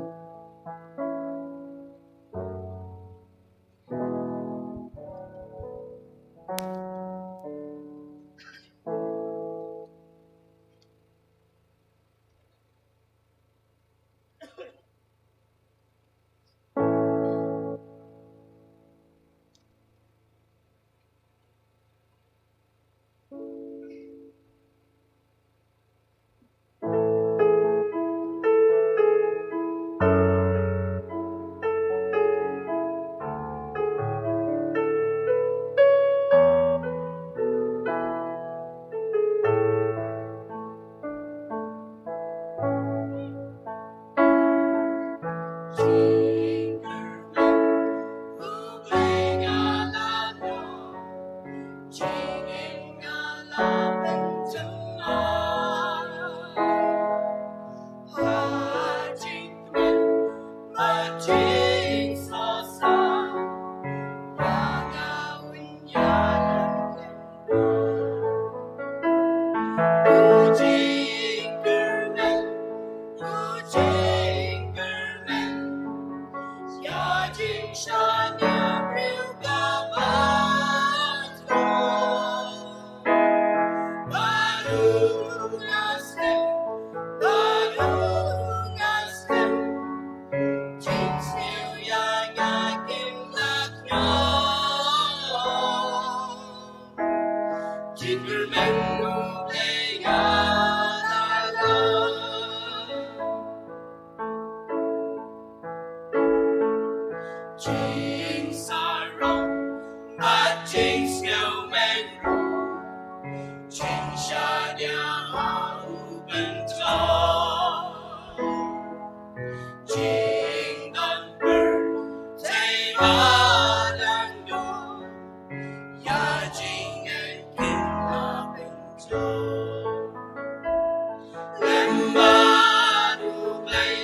Jingsarong bad jingsngew mengru, jingshaniah ha u pyntrong, jingdon pyrthei ba dang dum, ïa jingngeit kin la pynjot. Lem bad U Blei,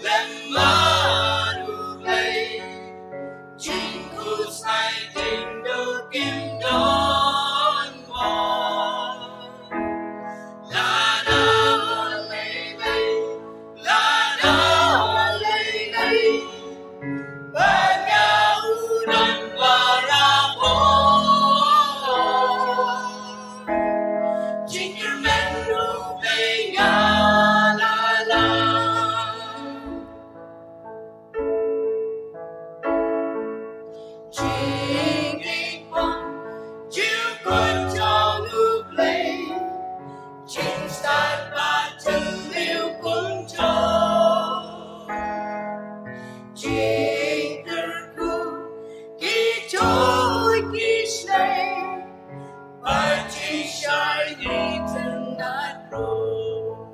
lem bad U Blei, jingkhuslai jingduk kim don mo. Lada lei lei, lada lei lei, ba nga u don barabor. Jingkyrmen ruh ba nga la lah. Jingkyrpang jingkyrkhu jong U Blei, jingstad bad jingïohi kumjuh. Jingkyrkhu ki juh ki sneng, bad jingshai itynnad ruh.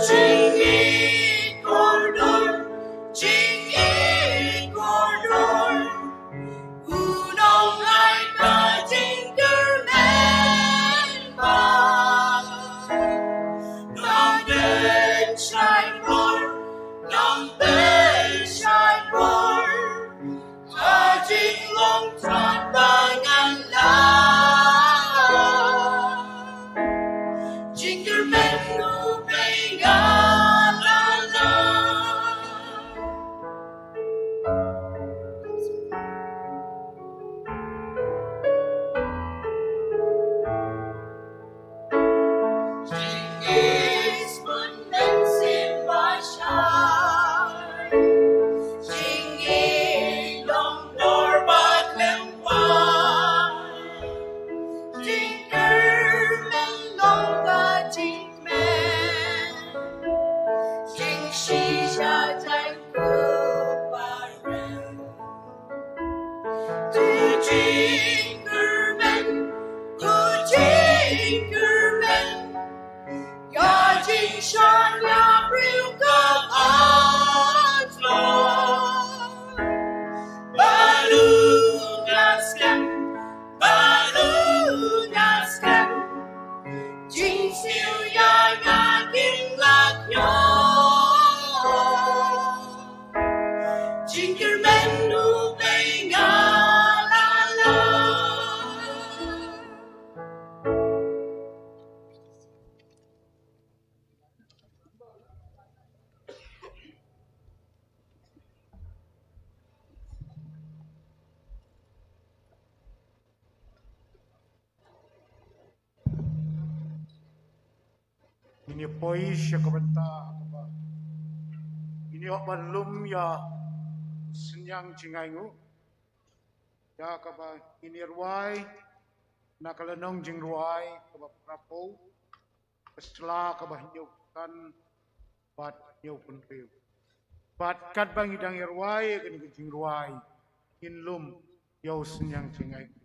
Jingïeit kordor, jingïeit kordor, u nongai ka jingkyrmen bha. Nongpynshai bor, nongpynshai bor, ka jinglong thrang ba ngan lah. Jingkyrmen ruh ba nga la lah. Jingïeit sngewbha shisha. Jingïeit long dor ba khlem wai. Jingkyrmen long ka jingkmen. Jingshisha jong u barim. Ko jingkyrmen, ko jingkyrmen, ïa jingshaniah briew ka batai. Ba u nongïalam, ba u nongïalam, jingsiew ïa nga kin lah ñiuh. Ngin ïa poi sha ka bynta kaba ngin ïa ban lum ïa synñiang jingaiñguh, ïa kaba ngin ïa rwai na ka lynnong jingrwai kaba phra phew, ka sla kaba hynñiew phew san bad hynñiew phew hynriew. Bad katba ngi dang ïa rwai ïa kane ka jingrwai, ngin lum ïa u synñiang jingaiñguh.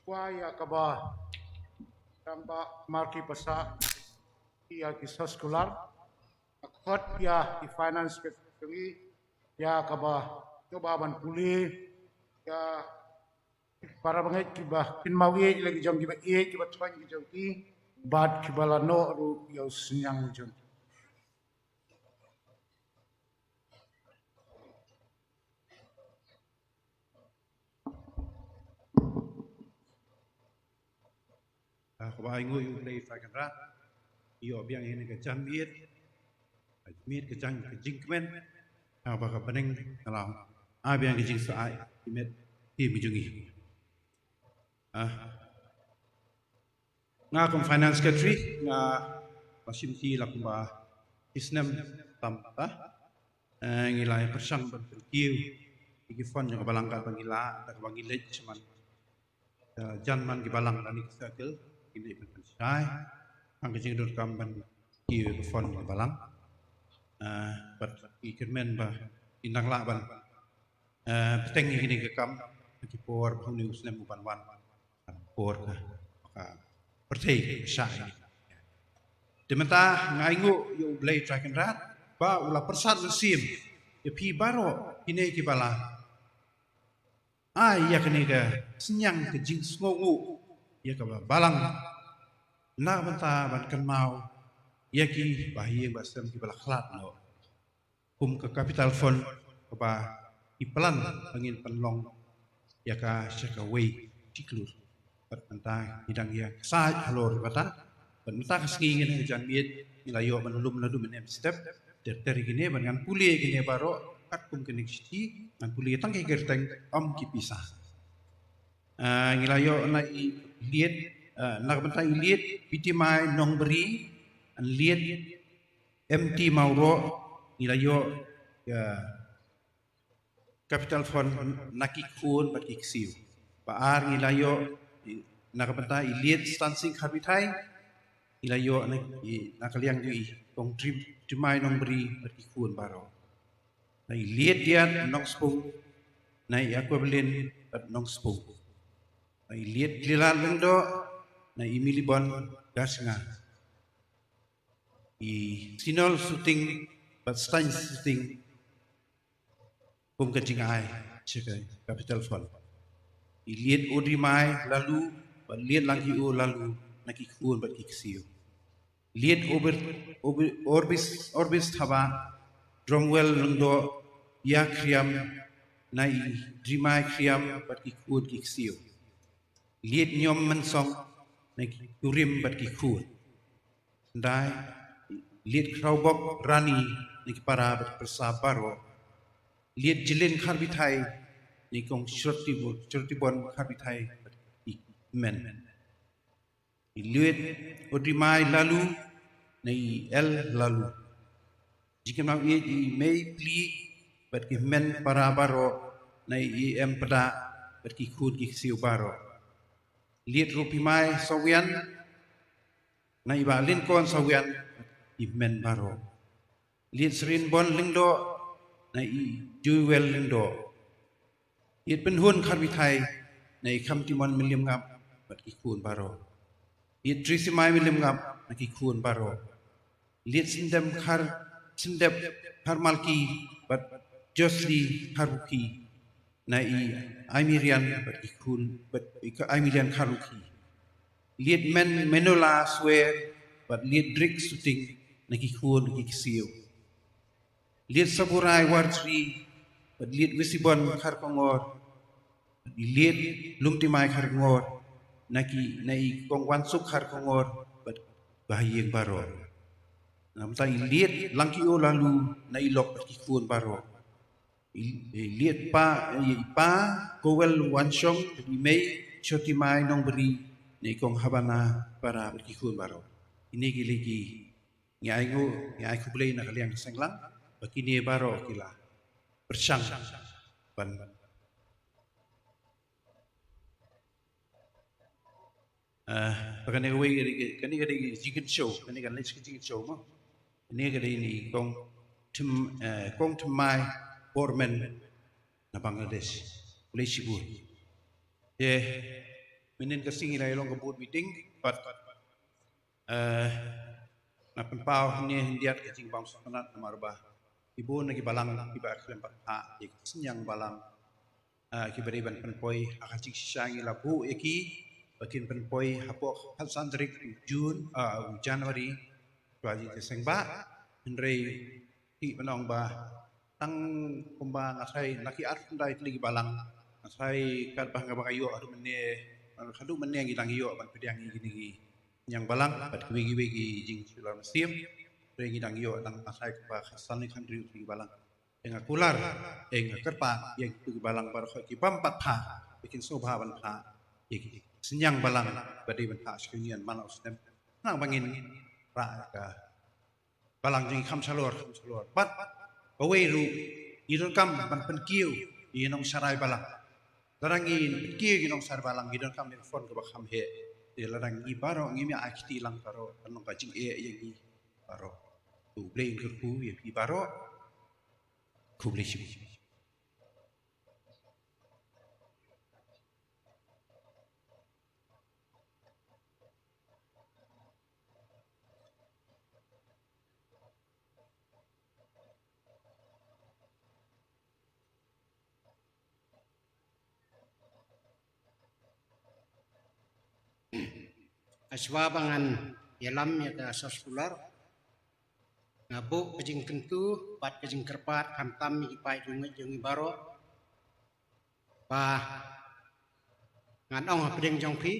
Kwah ïa kaba rangbah Marki Passah ïa ki soskular, khot ïa ki finance secretary ïa kaba, kaba ban pule ïa para bangeit kiba kin mawei la ki jong kiba ïeit kiba thoiñ ki jong ki bad kiba la noh ruh ïa u sniang jong ki. Ah, kaba ai nguh ïa U Blei Trai Kynrad, ïoh biang ïa kane ka janmiet, ka miet ka jang ka jingkmen, ah, ba ka bneng ka la ai biang ka jingshai ïa ki met ki mi jong ngi. Ah, nga kum finance secretary, nga ba shim ti la kumba ki snem tam ta. Eh, ngi la ïa pyrshang ban pynkiew ïa ki fund jong ka balang katba ngi lah, katba ngi leit shaman. Eh, jan man ki balang lane ki circle, ki leit ban pynshai tang ka jingdonkam ban kiew ïa ki fund jong ka balang. Eh, bad ngi kyrmen ba ngin nang lah ban, eh, bteng ïa kine ki kam ha ki por ba une u snem u ban wan. Por ka, ka pyrthei ka shah. Te mynta nga ai nguh ïa U Blei Trai Kynrad ba u la pyrsad mynsiem ïa phi baroh kine kiba la ai ïa kane ka sniang ka jingsngewnguh ïa kaba balang, na ka bynta ban kynmaw ïa kiba ha ïing ba sem kiba la khlad noh. Kum ka capital fund kaba i plan ba ngin pynlong ïa ka sha kawei shi klur. Bad mynta ngi dang ïa ka sait halor kata. Bad mynta ka sngi ngin ha ka janmiet ngi la ïoh ban lum naduh mynne mynstep. Ter ter ïa kine bad ngan pule ïa kine baroh katkum kane ka shithi, ngan pule tang ki kyrteng, ym ki pisa. Ah, ngi la ïoh na i Liet, ah, na ka bynta i Liet Pitimai Nongbri, Liet M T Mawroh, ngi la ïoh ïa capital fund na ki khun bad ki ksiew. Ba ar ngi la ïoh na ka bynta i Liet Stan Singh Kharbithai, ngi la ïoh na, i, na ka liang jong i Kong Trim, Trimai Nongbri bad ki khun baroh. Na i Liet Diat Nongspung, na i Aquablin bad Nongspung. Na i Liet Lilat Lyngdoh, na i Milibon Garsnga. I Sinol Suting bad Stan Suting kum ka jingai sha ka capital fund. I Liet Odrimai Lalu bad Liet Langkio Lalu na ki khun bad ki ksiew. Liet Orbis, Orbis, Orbis Thabah, Dromwell Lyngdoh, Ïa Khriam, na i Drimai Khriam bad ki khun ki ksiew. Liet Niom Mynsong na ki kurim bad ki khun. Hyndai, Liet Khrawbok Rani na ki para bad ki pyrsa baroh. Liet Jilin Kharbithai na i Kong Shortibon, Shortibon Kharbithai bad ki hynmen. I Liet Odrimai Lalu na i El Lalu. Jingkynmaw ïa i Mei Pli bad ki hynmen para baroh na i Em Pda bad ki khun ki ksiew baroh. Liet Rupimai Sawian na i Bah Linkon Sawian bad ki hynmen baroh. Liet Srinbon Lyngdoh na i Jewel Lyngdoh. Liet Pynhun Kharbithai na i Khamtimon Mylliem Ngap bad ki khun baroh. Liet Trisimai Mylliem Ngap na ki khun baroh. Liet Syndem Khar, Syndep Kharmalki bad Josli Kharbuki na i Aimirian bad ki khun bad i ka Aimirian Kharbuki. Liet Men Menola Swer bad Liet Drik Suting na ki khun ki ksiew. Liet Saburai Warjri bad Liet Wisibon Kharkongor bad Liet Lumtimai Kharkongor na ki, na i Kong Wansuk Kharkongor bad ba ha ïing baroh. Na mynta i Liet Langkio Lalu na i lok bad ki khun baroh. I, i Liet Pa, i Pa Kowel Wanshong bad i Mei Shotimai Nongbri na i Kong Habana para bad ki khun baroh. Kine ki lei ki ngi ai nguh, ngi ai khublei na ka liang ka seng lang ba kine baroh ki la pyrshang ban Ah, ba kane kawei ka dei, kane ka dei ka jingkynshew, kane ka list ka jingkynshew mo. Kane ka dei na i Kong Them, eh, Kong Thymmai Borman na Bangladesh. Khublei shibun. Te mynhynnin ka sngi ngi la ïa long ka board meeting, bad, eh, nga pynpaw hangne hyndiat ka jingbym sngewtynnat namar ba ki bun na ki balang kiba khlem pat phah ïa ki synñiang balang, ah, kiba dei ban pynpoi ha ka jingshisha ngi la buh ïa ki ba kin pynpoi hapoh khatsan tarik u Jun, ah, u January, shuwa jingïaseng bah. Hynrei ki ba ong ba tang kumba nga tharai na ki arphew khyndai tylli ki balang, nga tharai katba nga ba nga ïoh haduh mynne, haduh mynne ngi dang ïoh ban pdiang ïa kine ki synñiang balang bad kiwei kiwei ki jingshlur mynsiem. Hynrei ngi dang ïoh tang, nga tharai, kumba khatsan ne khathynriew tylli ki balang. Te nga kular, te nga kyrpad ïa kito ki balang baroh ki bym pat phah, ba kin sngewbha ban phah ïa ki synñiang balang ba dei ban phah sha ka Union man la u snem, khnang ba ngin rah ïa ka balang jong ngi kham shalor, kham shalor. Bad kawei ruh, ngi donkam ban pynkiew ïa ki nongsharai balang. Lada ngi pynkiew ïa ki nongsharai balang, ngi donkam ïa ka fund kaba kham heh. Te lada ngi baroh ngim ïa ai kti lang baroh, kan long ka jingeh ïa ngi baroh. To U Blei un kyrkhu ïa phi baroh. Khublei shibun. Hashwa ba ngan ïalam ïa ka soskular, nga buh ka jingkyntu bad ka jingkyrpad khamtam ïa ki paid riewngeit jong ngi baroh, ba ngan ong hapdeng jong phi,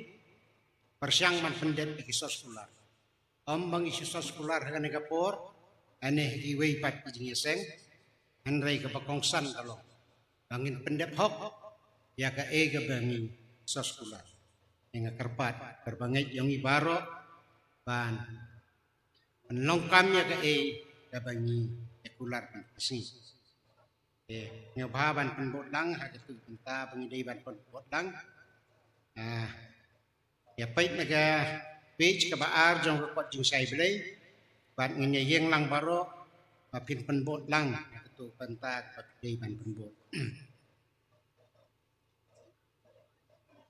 pyrshang ban pyndep ïa ki soskular. Ym ba ngi shu soskular ha kane ka por, ha kine kiwei pat ki jingïaseng, hynrei kaba kongsan ka long ba ngin pyndep hok ïa kaei kaba ngi soskular. Nga kyrpad, kyrpad ïa ngi baroh ban pynlong kam ïa kaei kaba ngi ïa kular mynta ka sngi. Te nga bha ban pynbud lang ha katu ka bynta ba ngi dei ban pynbud lang. Ah, ïa peit na ka page kaba ar jong ka kot jingshai Blei, bad ngin ïa ïeng lang baroh ba phin pynbud lang ha katu ka bynta kaba dei ban pynbud.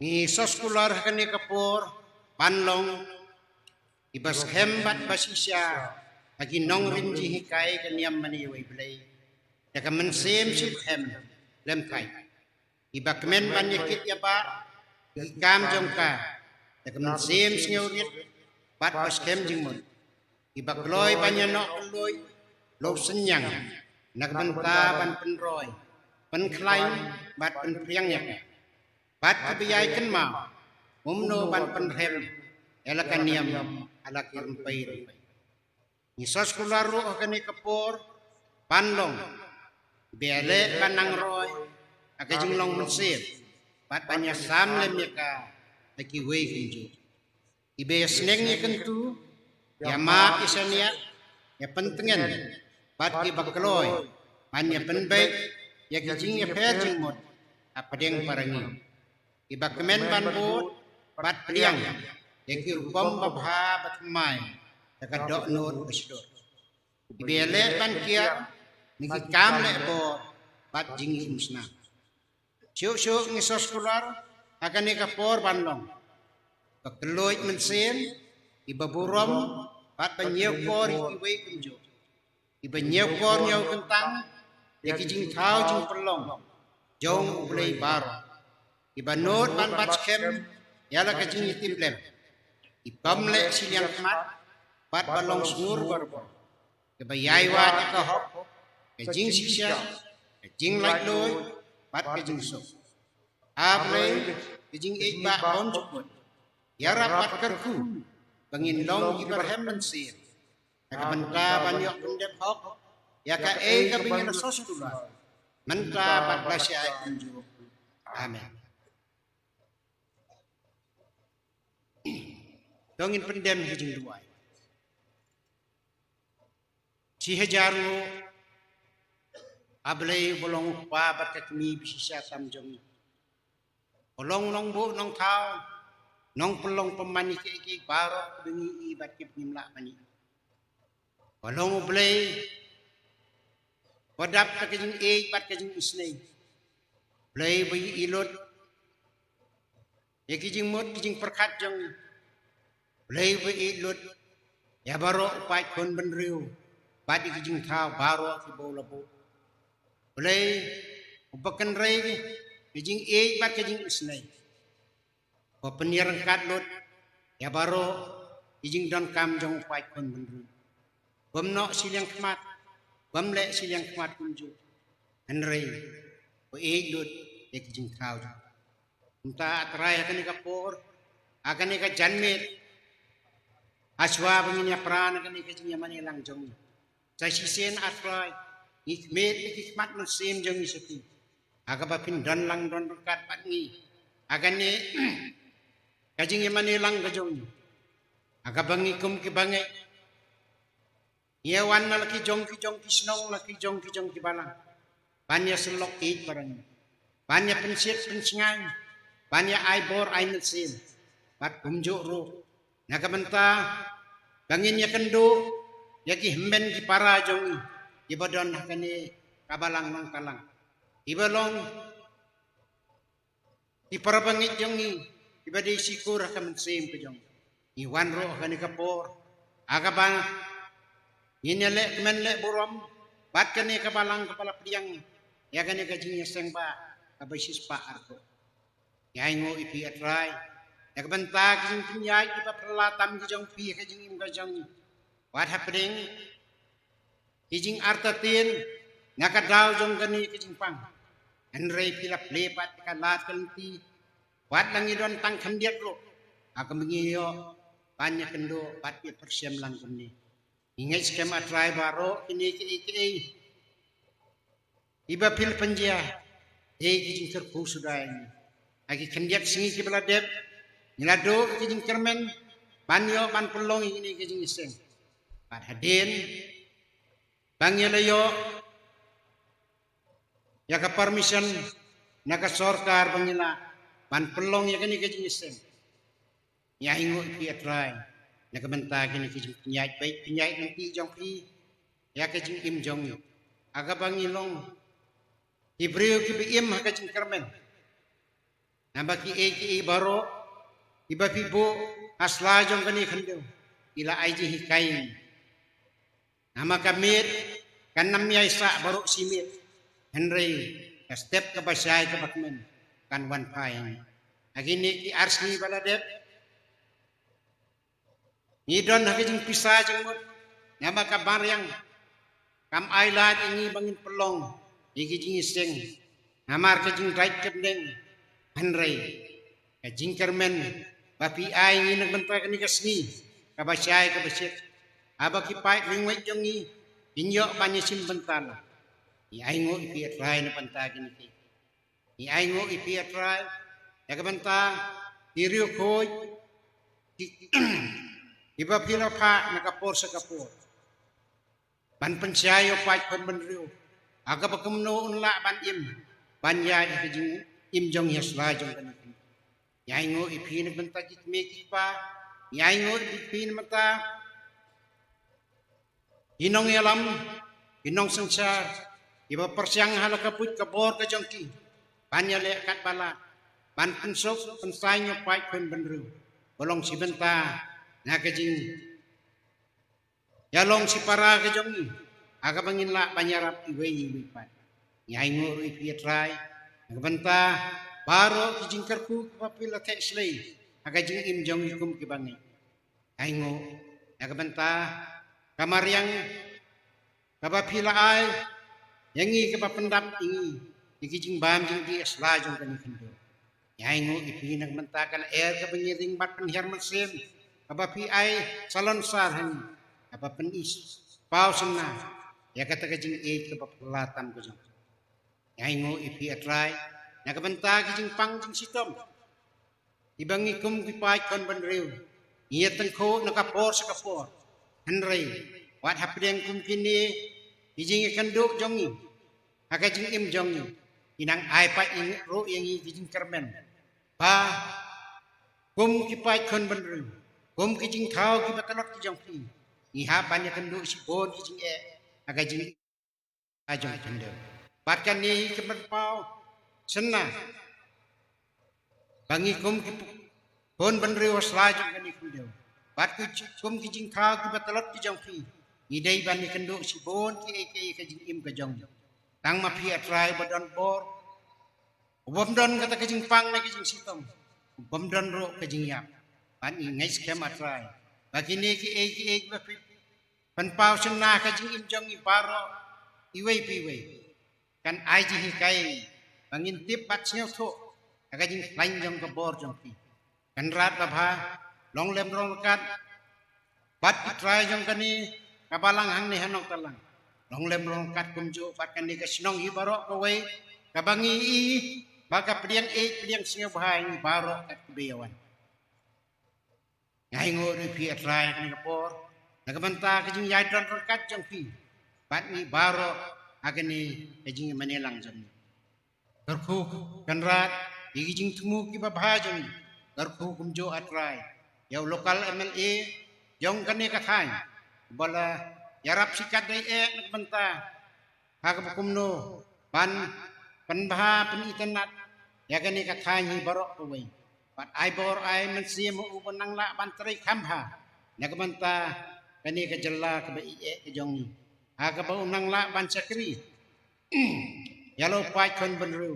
Ngi soskular ha kane ka por ban long kiba skhem bad ba shisha ha ki nongrim jinghikai ka niam mane ïa U Blei, da ka mynsiem shiphem khlem thait. Kiba kmen ban ïa kit ïa bah ïa ki kam jong ka da ka mynsiem sngewrit bad ba skhem jingmut. Kiba kloi ban ïa noh kylluid lok synñiang na ka bynta ban pynroi, pynkhlaiñ bad pynphriang ïa ka. Bad kiba ïai kynmaw kumno ban pynrhem ïa la ka niam ha la ki rympei rympei. Ngi soskular ruh ha kane ka por ban long kiba ïaleh ban nang roi ha ka jinglong mynsiem bad ban ïa sam lem ïa ka ha kiwei kumjuh. Kiba ïa sneng ïa kyntu, ïa map ïa shaniah, ïa pyntngen, bad kiba kloi ban ïa pynbeit ïa ki jingïapher jingmut hapdeng para ngi. Kiba kmen ban bud bad pdiang ïa ki rukom babha bathymmai da ka dohnud bashlur. Kiba ïaleh ban kiar na ki kam leh bor bad jingïaumsnam. Shuh shuh ngi soskular ha kane ka por ban long kiba kylluid mynsiem, kiba burom bad ba ñiewkor ïa kiwei kumjuh. Kiba ñiewkor ñiewkyntang ïa ki jingthaw jingpynlong jong U Blei baroh. Kiba nud ban bat skhem ïa la ka jingïatiplem. Ki bym leh shiliang khmat bad ba long sngur barabor. Kiba ïai wad ïa ka hok, ka jingshisha, ka jinglaitluid bad ka jingsuk. A Blei, ka jingïeit ba bymjukut, ïarap bad kyrkhu ba ngin long kiba rhem mynsiem na ka bynta ban ïoh pyndep hok ïa kaei kaba ngi la soskular mynta bad lashai kumjuh. Amen. To ngin pyndem ha ka jingduwai. Shi hajar nguh, A Blei ba long u Kpa bad ka Kmie ba shisha tam jong ngi. Ba long nongbuh nongthaw, nongpynlong pynman ïa kiei kiei baroh kiba ngi ïohi bad kiba ngim lah ban ïohi. Ba long U Blei ba dap da ka jingïeit bad ka jingisynei. Blei ba ïeit lut ïa ki jingmut ki jingpyrkhat jong ngi. Blei ba ïeit lut ïa baroh u paid khun bynriew bad ïa ki jingthaw baroh kiba u la buh. Blei uba kynrei ka jingïeit bad ka jingisynei, ba pynïaryngkat lut ïa baroh ki jingdonkam jong u paid khun bynriew. Bym noh shiliang khmat, bym leh shiliang khmat kumjuh, hynrei ba ïeit lut ïa ki jingthaw jong u. Kumta A Trai, ha kane ka por, ha kane ka janmiet, hashwa ba ngin ïapra na kane ka jingïamane lang jong ngi, sa shisien A Trai, ngi khmied ïa ki khmat mynsiem jong ngi sha phi, ha kaba phin don lang don ryngkat bad ngi ha kane ka jingïamane lang ka jong ngi, ha kaba ngi kum ki bangeit ngi ïa wan na la ki jong ki jong ki shnong, la ki jong ki jong ki balang, ban ïa sylloh ïeit para ngi, ban ïa pynshit pynshngaiñ, ban ïa ai bor ai mynsiem, bad kumjuh ruh na ka bynta ba ngin ïakynduh ïa ki hynmen ki para jong ngi kiba don ha kane ka balang Nongtalang, kiba long ki para bangeit jong ngi, kiba dei shikur ha ka mynsiem ka jong ngi. Ngi wan ruh ha kane ka por, ha kaba ngin ïaleh kmen leh burom bad kane ka balang kaba la pdiang ïa kane ka jingïaseng ba kaba shispah arphew. Ngi ainguh ïa phi A Trai na ka bynta ki jingpynïaid kiba phylla tam ki jong phi ha ka jingim ka jong ngi, wat hapdeng ki jingartatien na ka daw jong kane ka jingpang. Hynrei phi la plie pat ïa ka lad ka lynti, wat la ngi don tang khyndiat ruh, ha kaba ngi ïoh ban ïakynduh bad ïapyrshang lang kumne. Ngi ngeit skhem A Trai, baroh kine kiei kiei kiba phi la pynjia dei ki jingkyrkhu suda ïa ngi. Ha ki khyndiat sngi kiba la dep, ngi la duh ki jingkyrmen ban ïoh ban pynlong ïa kine ki jingïaseng. Bad hadien ba ngi la ïoh ïa ka permission na ka sorkar ba ngi lah ban pynlong ïa kane ka jingïaseng, ngi ainguh ïa phi A Trai na ka bynta kine ki jingpynïaid beit pynïaid lynti jong phi ïa ka jingim jong ngi, ha kaba ngi long ki briew kiba im ha ka jingkyrmen. Namar kiei kiei baroh kiba phi buh ha sla jong kane ka khyndew ki la ai jinghikai ïa ngi. Namar ka miet kan ym ïai sah baroh shi miet, hynrei ka step kaba shai kaba kmen kan wan phai. Ha kine ki ar sngi ba la dep, ngi don ha ka jingpisa jingmut, namar ka mariang kam ai lad ïa ngi ba ngin pynlong ïa ki jingïaseng namar ka jingdait ka bneng, hynrei ka jingkyrmen ba phi ai ngi na ka bynta kane ka sngi kaba shai kaba shit, haba ki paid ringweit jong ngi kin ïoh ban ïashim bynta. Ngi ainguh ïa phi A Trai na ka bynta kine ki. Ngi ainguh ïa phi A Trai na ka bynta ki riewkhuid ki, kiba phi la phah na ka por sha ka por ban pynshai ïa u paid khun bynriew ha kaba kumno un lah ban im, ban ïaid ïa ka jingim jong ngi ha sla jong kane ka khyndew. Ngi ainguh ïa phi na ka bynta ki kmie ki kpa, ngi ainguh ïa phi na ka bynta ki nongïalam, ki nongsynshar kiba pyrshang ha la ka buit ka bor ka jong ki ban ïaleh katba lah ban pynsuk pynsaiñ ïa u paid khun bynriew, ba long shi bynta na ka jing ïalong shipara ka jong ngi, ha kaba ngin lah ban ïarap iwei ïa iwei pat. Ngi ainguh ruh ïa phi A Trai na ka bynta baroh ki jingkyrkhu kiba phi la theh shlei ha ka jingim jong ngi kum ki bangeit. Ngi ainguh na ka bynta ka mariang kaba phi la ai ïa ngi, kaba pyndap ïa ngi ïa ki jingbam jingdih ha sla jong kane ka khyndew. Ngi ainguh ïa phi na ka bynta ka lyer kaba ngi ring bad pynhiar mynsiem, kaba phi ai salonsar ha ngi, kaba pyni paw synna ïa kata ka jingïeit kaba phylla tam ka jong ngi. Ngi ainguh ïa phi A Trai na ka bynta ki jingpang jingshitom kiba ngi kum ki paid khun bynriew ngi ïa tyngkhuh na ka por sha ka por, hynrei Wat hapdeng kum kine ki jingïakynduh jong ngi ha ka jingim jong ngi, ki nang ai pat ïa ngi ruh ïa ngi ki jingkyrmen ba kum ki paid khun bynriew, kum ki jingthaw kiba tlot ki jong phi, ngi hap ban ïakynduh shibun ki jingeh ha ka jingim ka jong phi. Bad kane hi ka pynpaw shynna ba ngi kum ki khun bynriew ha sla jong kane ka khyndew, bad ki kum ki jingthaw kiba tlot ki jong phi, ngi dei ban ïakynduh shibun kiei kiei ka jingim ka jong ngi. Tang ma phi, A Trai, ba don bor, u bym don kata ka jingpang ne ka jingshitom, u bym don ruh ka jingïap. Bad ngi ngeit skhem, A Trai, ba kine kiei kiei ba phi pynpaw shynna ha ka jingim jong ngi baroh, iwei pa iwei, kan ai jinghikai ba ngin tip bad sngewthuh ha ka jingkhlaiñ jong ka bor jong phi. Kynrad babha, long lem long ryngkat bad ki trai jong kane ka balang hangne ha Nongtalang. Long lem long ryngkat kumjuh bad kane ka shnong hi baroh kawei, kaba ngi i ba ka pdiang ïeit pdiang sngewbha ïa ngi baroh kat kiba ïawan. Nga ainguh ruh ïa phi, A Trai, ha kane ka por na ka bynta ka jingïaid don ryngkat jong phi bad ngi baroh ha kane ka jingïamane lang jong ngi. Kyrkhu kynrad ïa ki jingthmu kiba bha jong ngi. Kyrkhu kumjuh, A Trai, ïa u local M L A jong kane ka thaiñ, uba la ïarap shikatdei eh na ka bynta ha kaba kumno ban pynbha pynitynnad ïa kane ka thaiñ hi baroh kawei. Bad ai bor ai mynsiem ha u ba nang lah ban trei kham bha na ka bynta kane ka jylla kaba ïeit ka jong ngi, ha kaba u nang lah ban shakri ïa la u paid khun bynriew,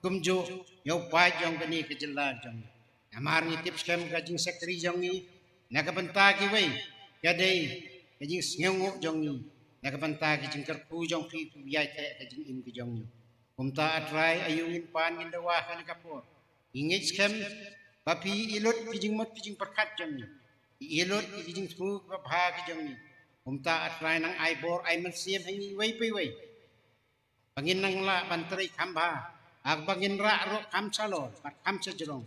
kumjuh ïa u paid jong kane ka jylla jong ngi. Namar ngi tip skhem ka jingshakri jong ngi na ka bynta kiwei ka dei ka jingsngewnguh jong ngi na ka bynta ka jingkyrkhu jong phi, phi ïai theh ka jingim ka jong ngi. Kumta, A Trai, aïu ngin pan ngin dawa ha kane ka por? Ngi ngeit skhem ba phi i lut ki jingmut ki jingpyrkhat jong ngi, phi i lut ki jingthmu kiba bha ki jong ngi. Kumta, A Trai, nang ai bor ai mynsiem ha ngi iwei pa iwei, ba ngin nang lah ban trei kham bha, ha kaba ngin rah ruh kham shalor bad kham shajrong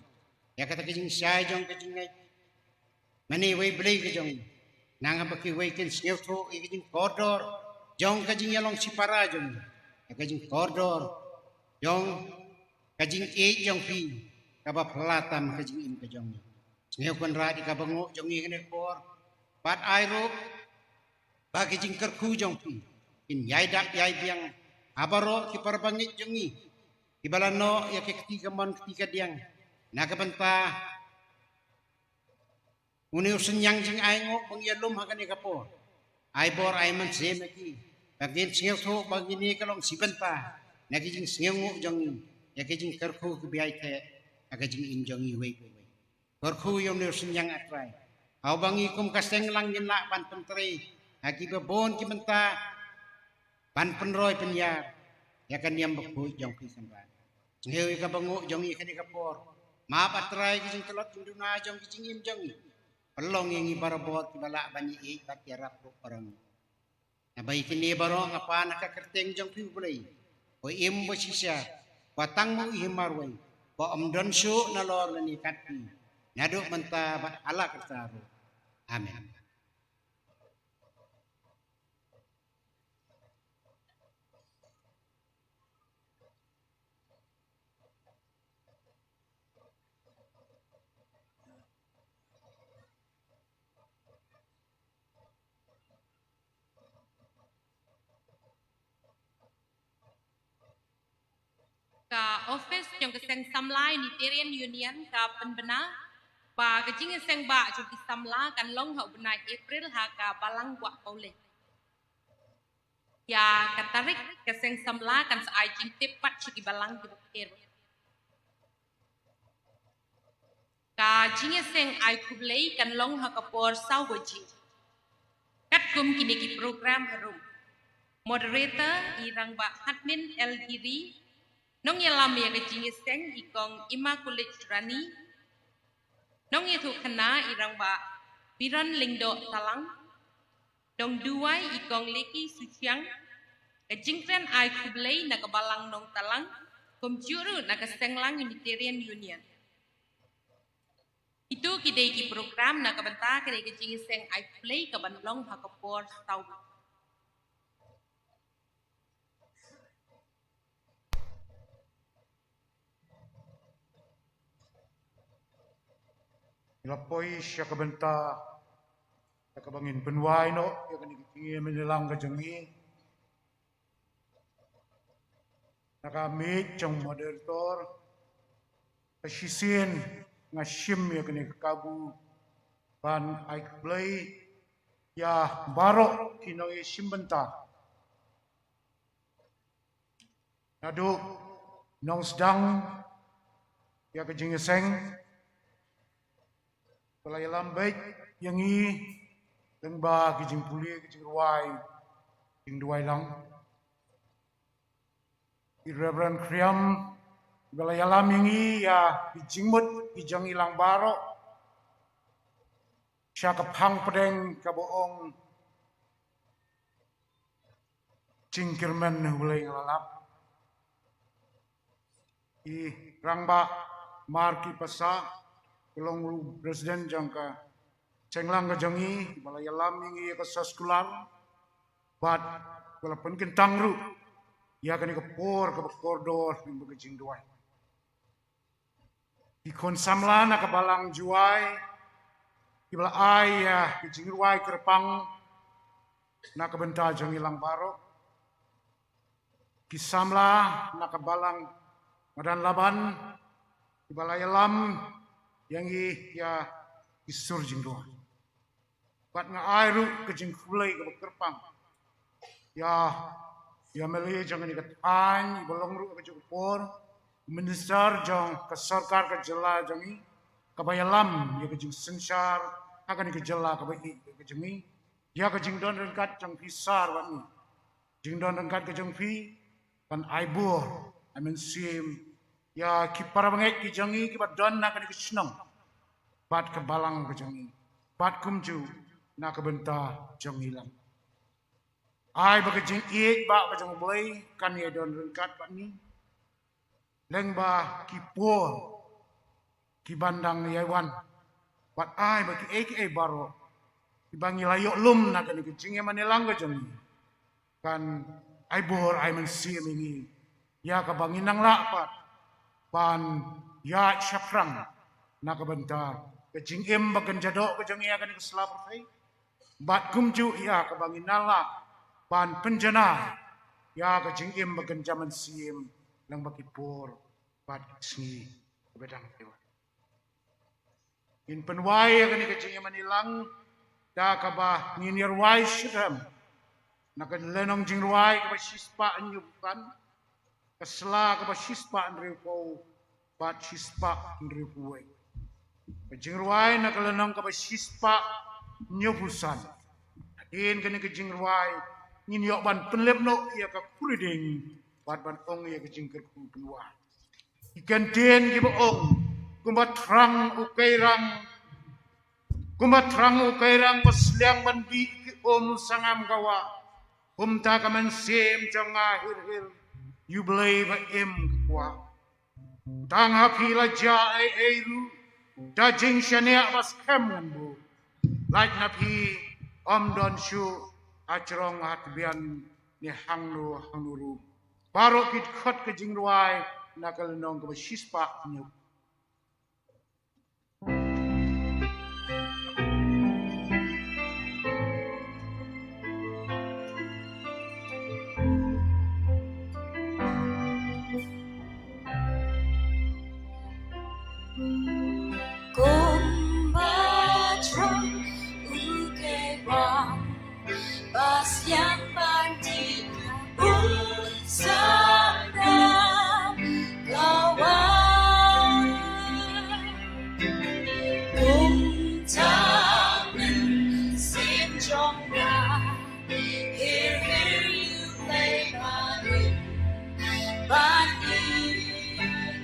ïa kata ka jingshai jong ka jingngeit mane wei Blei ka jong ngi. Nang haba kiwei kin sngewthuh ïa ka jingkordor jong ka jingïalong shipara jong ngi, ïa ka jingkordor jong ka jingïeit jong phi kaba phylla tam ka jingim ka jong ngi. Sngewkynrad ïa kaba nguh jong ngi ha kane ka por bad ai ruh ba ki jingkyrkhu jong phi kin ïai dap ïai biang ha baroh ki para bangeit jong ngi kiba la noh ïa ki kti kamon kti kadiang na ka bynta une u synñiang jingainguh ba ngi ïalum ha kane ka por. Ai bor ai mynsiem ïa ki ba ngin sngewthuh ba kine ka long shi bynta na ki jingsngewnguh jong ngi ïa ki jingkyrkhu kiba ïai theh ha ka jingim jong ngi iwei pa iwei. Kyrkhu ïa une u synñiang, A Trai, ha uba ngi kum ka seng lang ngin lah ban pyntrei ha kiba bun ki bynta ban pynroi pynïar ïa ka niam bakhuid jong phi, Kynrad. Sngew ïa kaba nguh jong ngi ha kane ka por. Map, A Trai, ki jingtlot jingduna jong ki jingim jong ngi. Pynlong ïa ngi barabor kiba lah ban ïeit bad ïarap ruh para ngi. Naba ïa kine baroh nga pan ha ka kyrteng jong phi U Blei, uba im, uba shisha, uba tang ma u hi marwei, uba ym don shuh nalor lane katto, naduh mynta bad hala karta ruh. Amen. Ka office jong ka Seng Samla Unitarian Union ka pynbna ba ka jingïaseng bah jong ki samla kan long ha u bnai April ha ka Balang Wah Paulin. Ïa ka tarik ka Seng Samla kan sa ai jingtip pat sha ki balang kiba pher. Ka jingïaseng ai khublei kan long ha ka por saw baje. Katkum kine ki program harum. Moderator i Rangbah Hadmin L Giri, nongïalam ïa ka jingïaseng i Kong Immaculate Rani, nongïathuhkhana i Rangbah Biron Lyngdoh Talang, nongduwai i Kong Leki Suchiang, ka jingkren ai khublei na ka Balang Nongtalang, kumjuh ruh na ka Senglang Unitarian Union. Kito ki dei ki program na ka bynta kane ka jingïaseng Aid Blei ka ban long ha ka por saw. Ngi la poi sha ka bynta, sha kaba ngin pynwai noh ïa kane ka jingïamane lang ka jong ngi. Na ka miej jong moderator, ka shisien nga shim ïa kane ka kabu ban ai khublei ïa baroh ki nongïashim bynta. Naduh nongsdang ïa ka jingïaseng, ba la ïalam beit ïa ngi lyngba ki jingpule ki jingrwai, jingduwai lang. I Reverend Khriam, ba la ïalam ïa ngi ïa ki jingmut ki jong ngi lang baroh sha ka phang pdeng kaba ong jingkyrmen U Blei nga la lap. I Rangbah Marki Pasa, ka long ruh president jong ka cheng lang ka jong ngi, ba la ïalam ïa ngi ïa ka soskular, bad ba la pynkyntang ruh ïa kane ka por kaba kordor lyngba ka jingduwai. Ki khun samla na ka balang Jowai kiba la ai ïa ka jingrwai kyrpang na ka bynta jong ngi lang baroh. Ki samla na ka balang Madan Laban kiba la ïalam ïa ngi ïa ki sur jingduwai. Bad nga ai ruh ka jingkhublei kaba kyrpang ïa, ïa u MLA jong kane ka thaiñ, iba long ruh ha kajuh ka por u minister jong ka sorkar ka jylla jong ngi, kaba ïalam ïa ka jingsynshar ha kane ka jylla kaba ïeit ka jong ngi, ïa ka jingdon ryngkat jong phi sir bad ngi. Jingdon ryngkat ka jong phi, ban ai bor, ai mynsiem ïa ki para bangeit ki jong ngi kiba don na kane ka shnong bad ka balang ka jong ngi, bad kumjuh na ka bynta jong ngi lang. Ai ba ka jingïeit ba ka jong U Blei kan ïadon ryngkat bad ngi lyngba ki por kiban dang ïa wan. Bad ai ba kiei kiei baroh kiba ngi la ïoh lum na kane ka jingïamane lang ka jong ngi, kan ai bor ai mynsiem ïa ngi, ïa kaba ngin nang lah pat ban ïaid shaphrang na ka bynta ka jingim ba kynja doh ka jong ngi ha kane ka sla pyrthei. Bad kumjuh ïa kaba ngin nang lah ban pynjanai ïa ka jingim ba kynja mynsiem lyngba ki por bad ki sngi kiba dang ïa wan. Ngin pynwai ïa kane ka jingïamane lang da kaba ngin ïarwai shitrhem na ka lynnong jingrwai kaba shispah hynñiewphew san, ka sla kaba shispah hynriewphew bad shispah hynriewphew wei. Ka jingrwai na ka lynnong kaba shispah hynñiewphew san. Hadien kane ka jingrwai ngin ïoh ban pynlip noh ïa ka khuri dieng bad ban ong ïa ka jingkyrkhu pynwai. Ki kyntien kiba ong, kumba thrang u kairang, kumba thrang u kairang ba sliang ban bih ki um sangam ka wah, kumta ka mynsiem jong nga hir hir ïa U Blei ba im ka kwah. Tang ha phi la jia ei ei ruh da jingshaniah ba skhem ngan buh. Lait na phi ym don shuh ha jrong ha tbian ne hangno hangno ruh. Baroh ki dkhot ka jingrwai na ka lynnong kaba shispah hynñiew. Kumba thrang u kairang ba sliang ban dih ki um sangam ka wah, kumta mynsiem jong nga hir hir ïa U Blei ba im bad im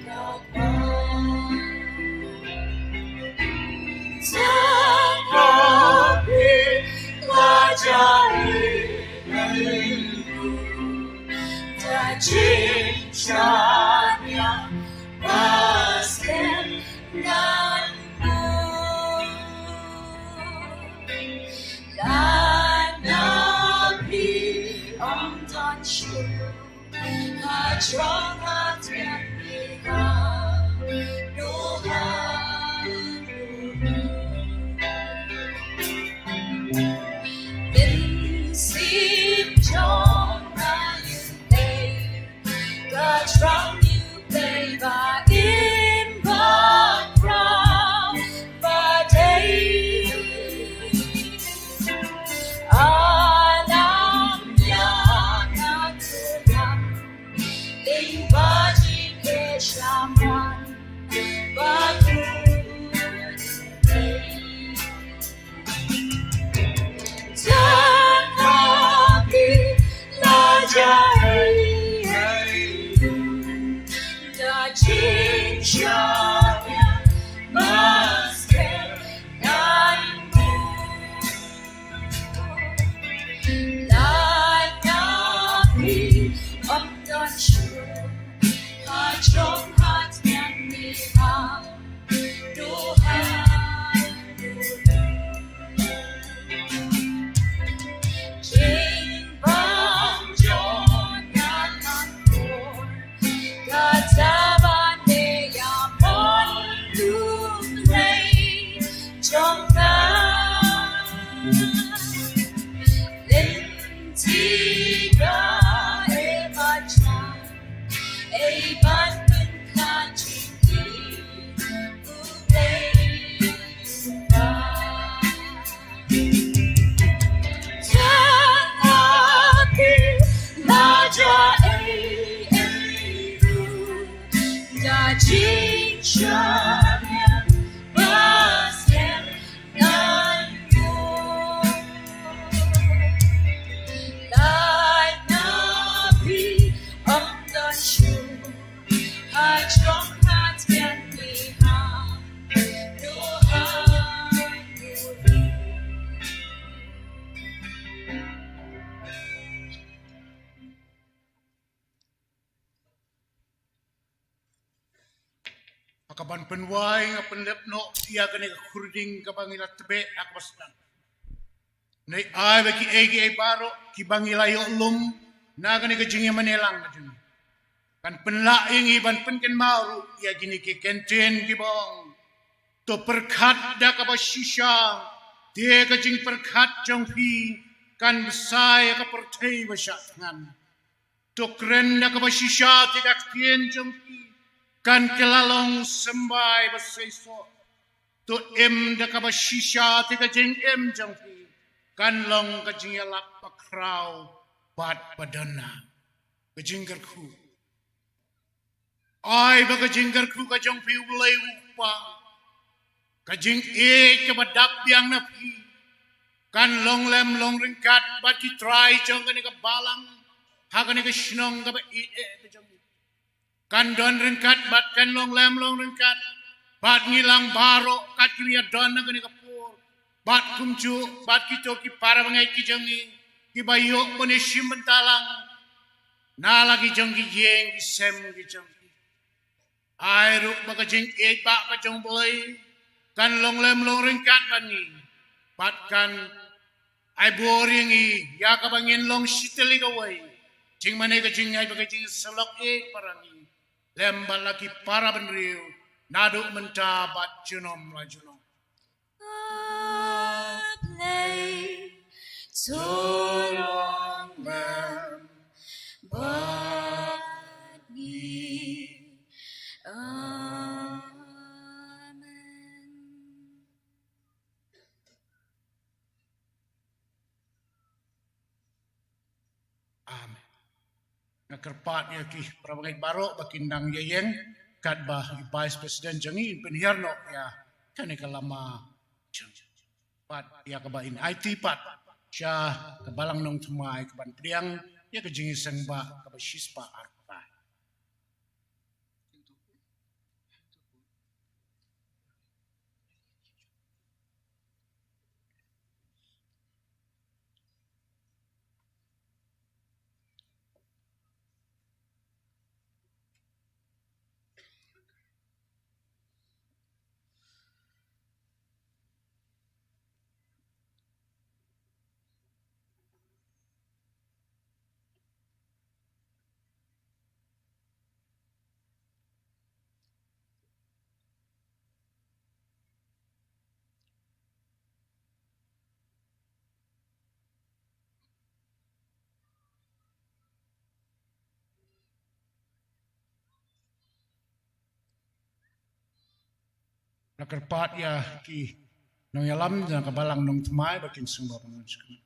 ka kwah. Sa ka phi la jia ei ei ruh da jingshaniah ba skhem ngan buh. Strong heart can be calm. No harm, no harm. In Saint John, I am the strong you play by in the cross. Ba dei alam ïa nga tu lam ling ba jingeh shaman ba tu dei. Tang ha ki la jai ei ei da jingshaniah master ngan Lait na phi ym don shuh ha jong ka tngen ni ha. Duha jingbam jong nga ngan por. Kata ba ne ïa mon lum rei jong nga. Lynti ka e ba jam e ban pynkhlan jingim u Blei. Ha kaban pynwai nga pynlip noh ïa kane ka khurding kaba ngi la tbeh ha kaba sdang. Ngi ai ba kiei kiei baroh kiba ngi la ïoh lum na kane ka jingïamane lang ka jong ngi kan pynlah ïa ngi ban pynkynmaw ruh ïa kine ki kyntien kiba ong. To pyrkhat da kaba shisha te ka jingpyrkhat jong phi kan bsa ïa ka pyrthei ba shah thngan. To kren da kaba shisha te ka ktien jong phi kan kylla long symbai ba seisoh. To im da kaba shisha te ka jingim jong phi kan long ka jingïalap ba khraw bad ba dona. Ka jingkyrkhu. Ai ba ka jingkyrkhu ka jong phi U Blei U Kpa, ka jingïeit kaba dap biang na phi kan long lem long ryngkat bad ki trai jong kane ka balang ha kane ka shnong kaba ïeit ka jong phi. Kan don ryngkat bad kan long lem long ryngkat bad ngi lang baroh kat kiba ïadon na kane ka por bad kumjuh bad kito ki para bangeit ki jong ngi kiba ïoh ban ïashim bynta lang na la ki jong ki ïing ki sem ki jong ki. Ai ruh ba ka jingïeit ba ka jong U Blei kan long lem long ryngkat bad ngi bad kan ai bor ïa ngi ïa kaba ngin long shi tylli kawei. Jingmane ka jingngeit bad ka jingsyllok ïeit para ngi lem bad la ki para bynriew naduh mynta bad junom la junom. A Blei, to long lem bad ngi. Amen. Amen. Nga kyrpad ïa ki para bangeit baroh ba kin dang ïa ïeng katba i Vice President jong ngi in pynhiar noh ïa kane ka lama jong ngi. Pat ïa kaba in aiti pat sha ka balang Nongthymmai kaban pdiang ïa ka jingïaseng ba kaba shispah arphew. La kyrpad ïa ki nongïalam jong ka Balang Nongthymmai ba kin sngewbha ban wan sha khmat.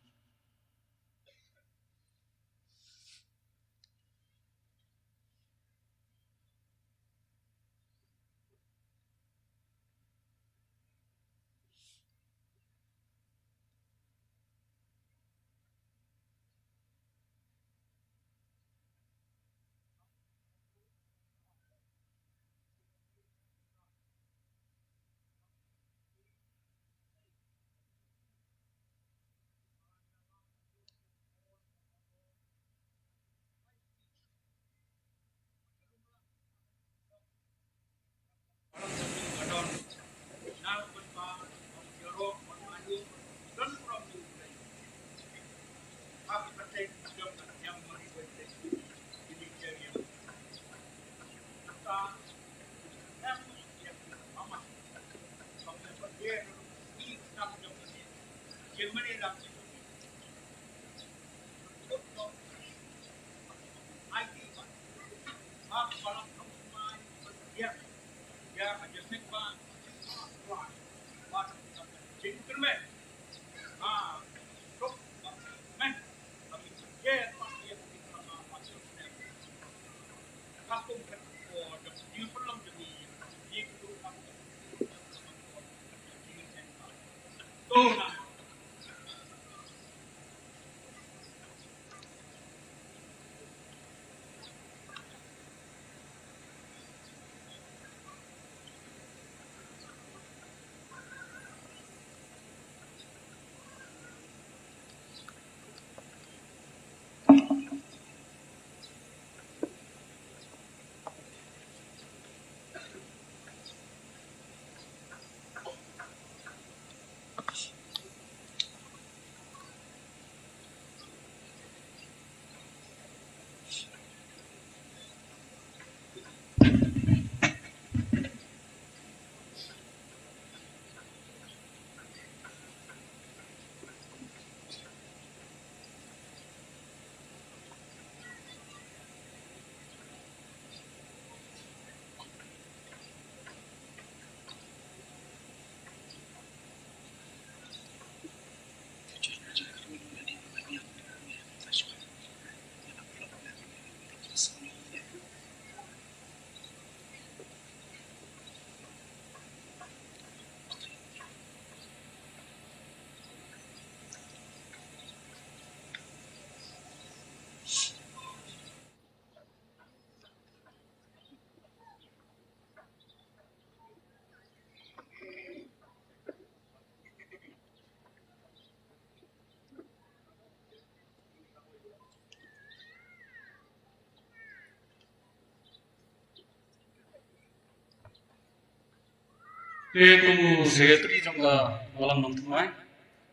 Te to u secretary jong ka Balang Nongthymmai,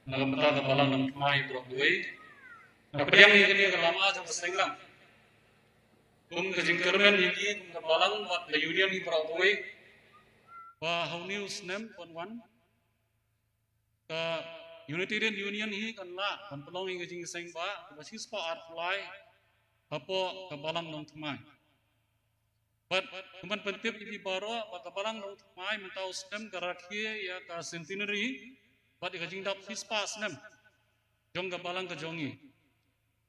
na ka bynta ka Balang Nongthymmai baroh kawei, nga pdiang ïa kane ka lama jong ka seng lang. Kum ka jingkyrmen ïa ngi kum ka Balang bad ka Union hi baroh kawei, ba ha une u snem ban wan, ka Unitarian Union hi kan lah ban pynlong ïa ka jingïaseng ba kaba shispah arphew lai hapoh ka Balang Nongthymmai. Bad kumban pyntip ïa phi baroh ba ka Balang Nongthymmai mynta u snem ka rakhe ïa ka centenary bad ïa ka jingdap shispah snem jong ka Balang ka jong ngi.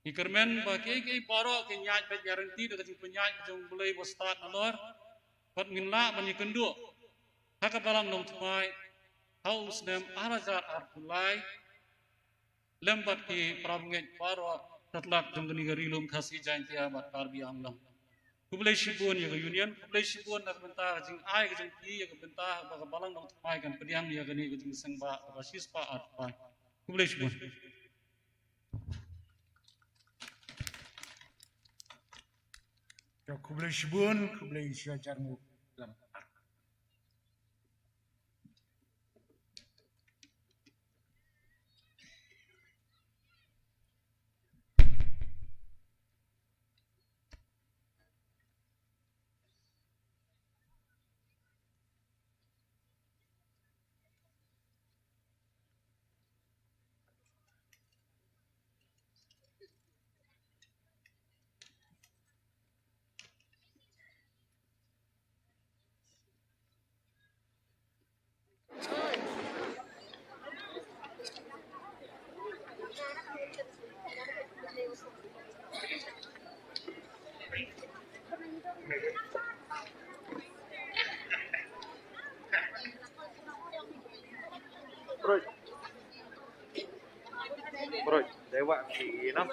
Ngi kyrmen ba kiei kiei baroh kin ïaid beit ïaryntih da ka jingpynïaid ka jong U Blei ba stad nalor. Bad ngin lah ban ïakynduh ha ka Balang Nongthymmai ha u snem ar hajar arphew lai, lem bad ki para bangeit baroh, tatlak jong kane ka Ri Lum Khasi Jaiñtia bad Karbi Anglong. Khublei shibun ïa ka Union, khublei shibun na ka bynta ka jingai ka jong phi ïa ka bynta ba ka Balang Nongthymmai kan pdiang ïa kane ka jingseng ba kaba shispah arphew lai. Khublei shibun. Khublei shibun, khublei shihajar nguh. Ki, you know,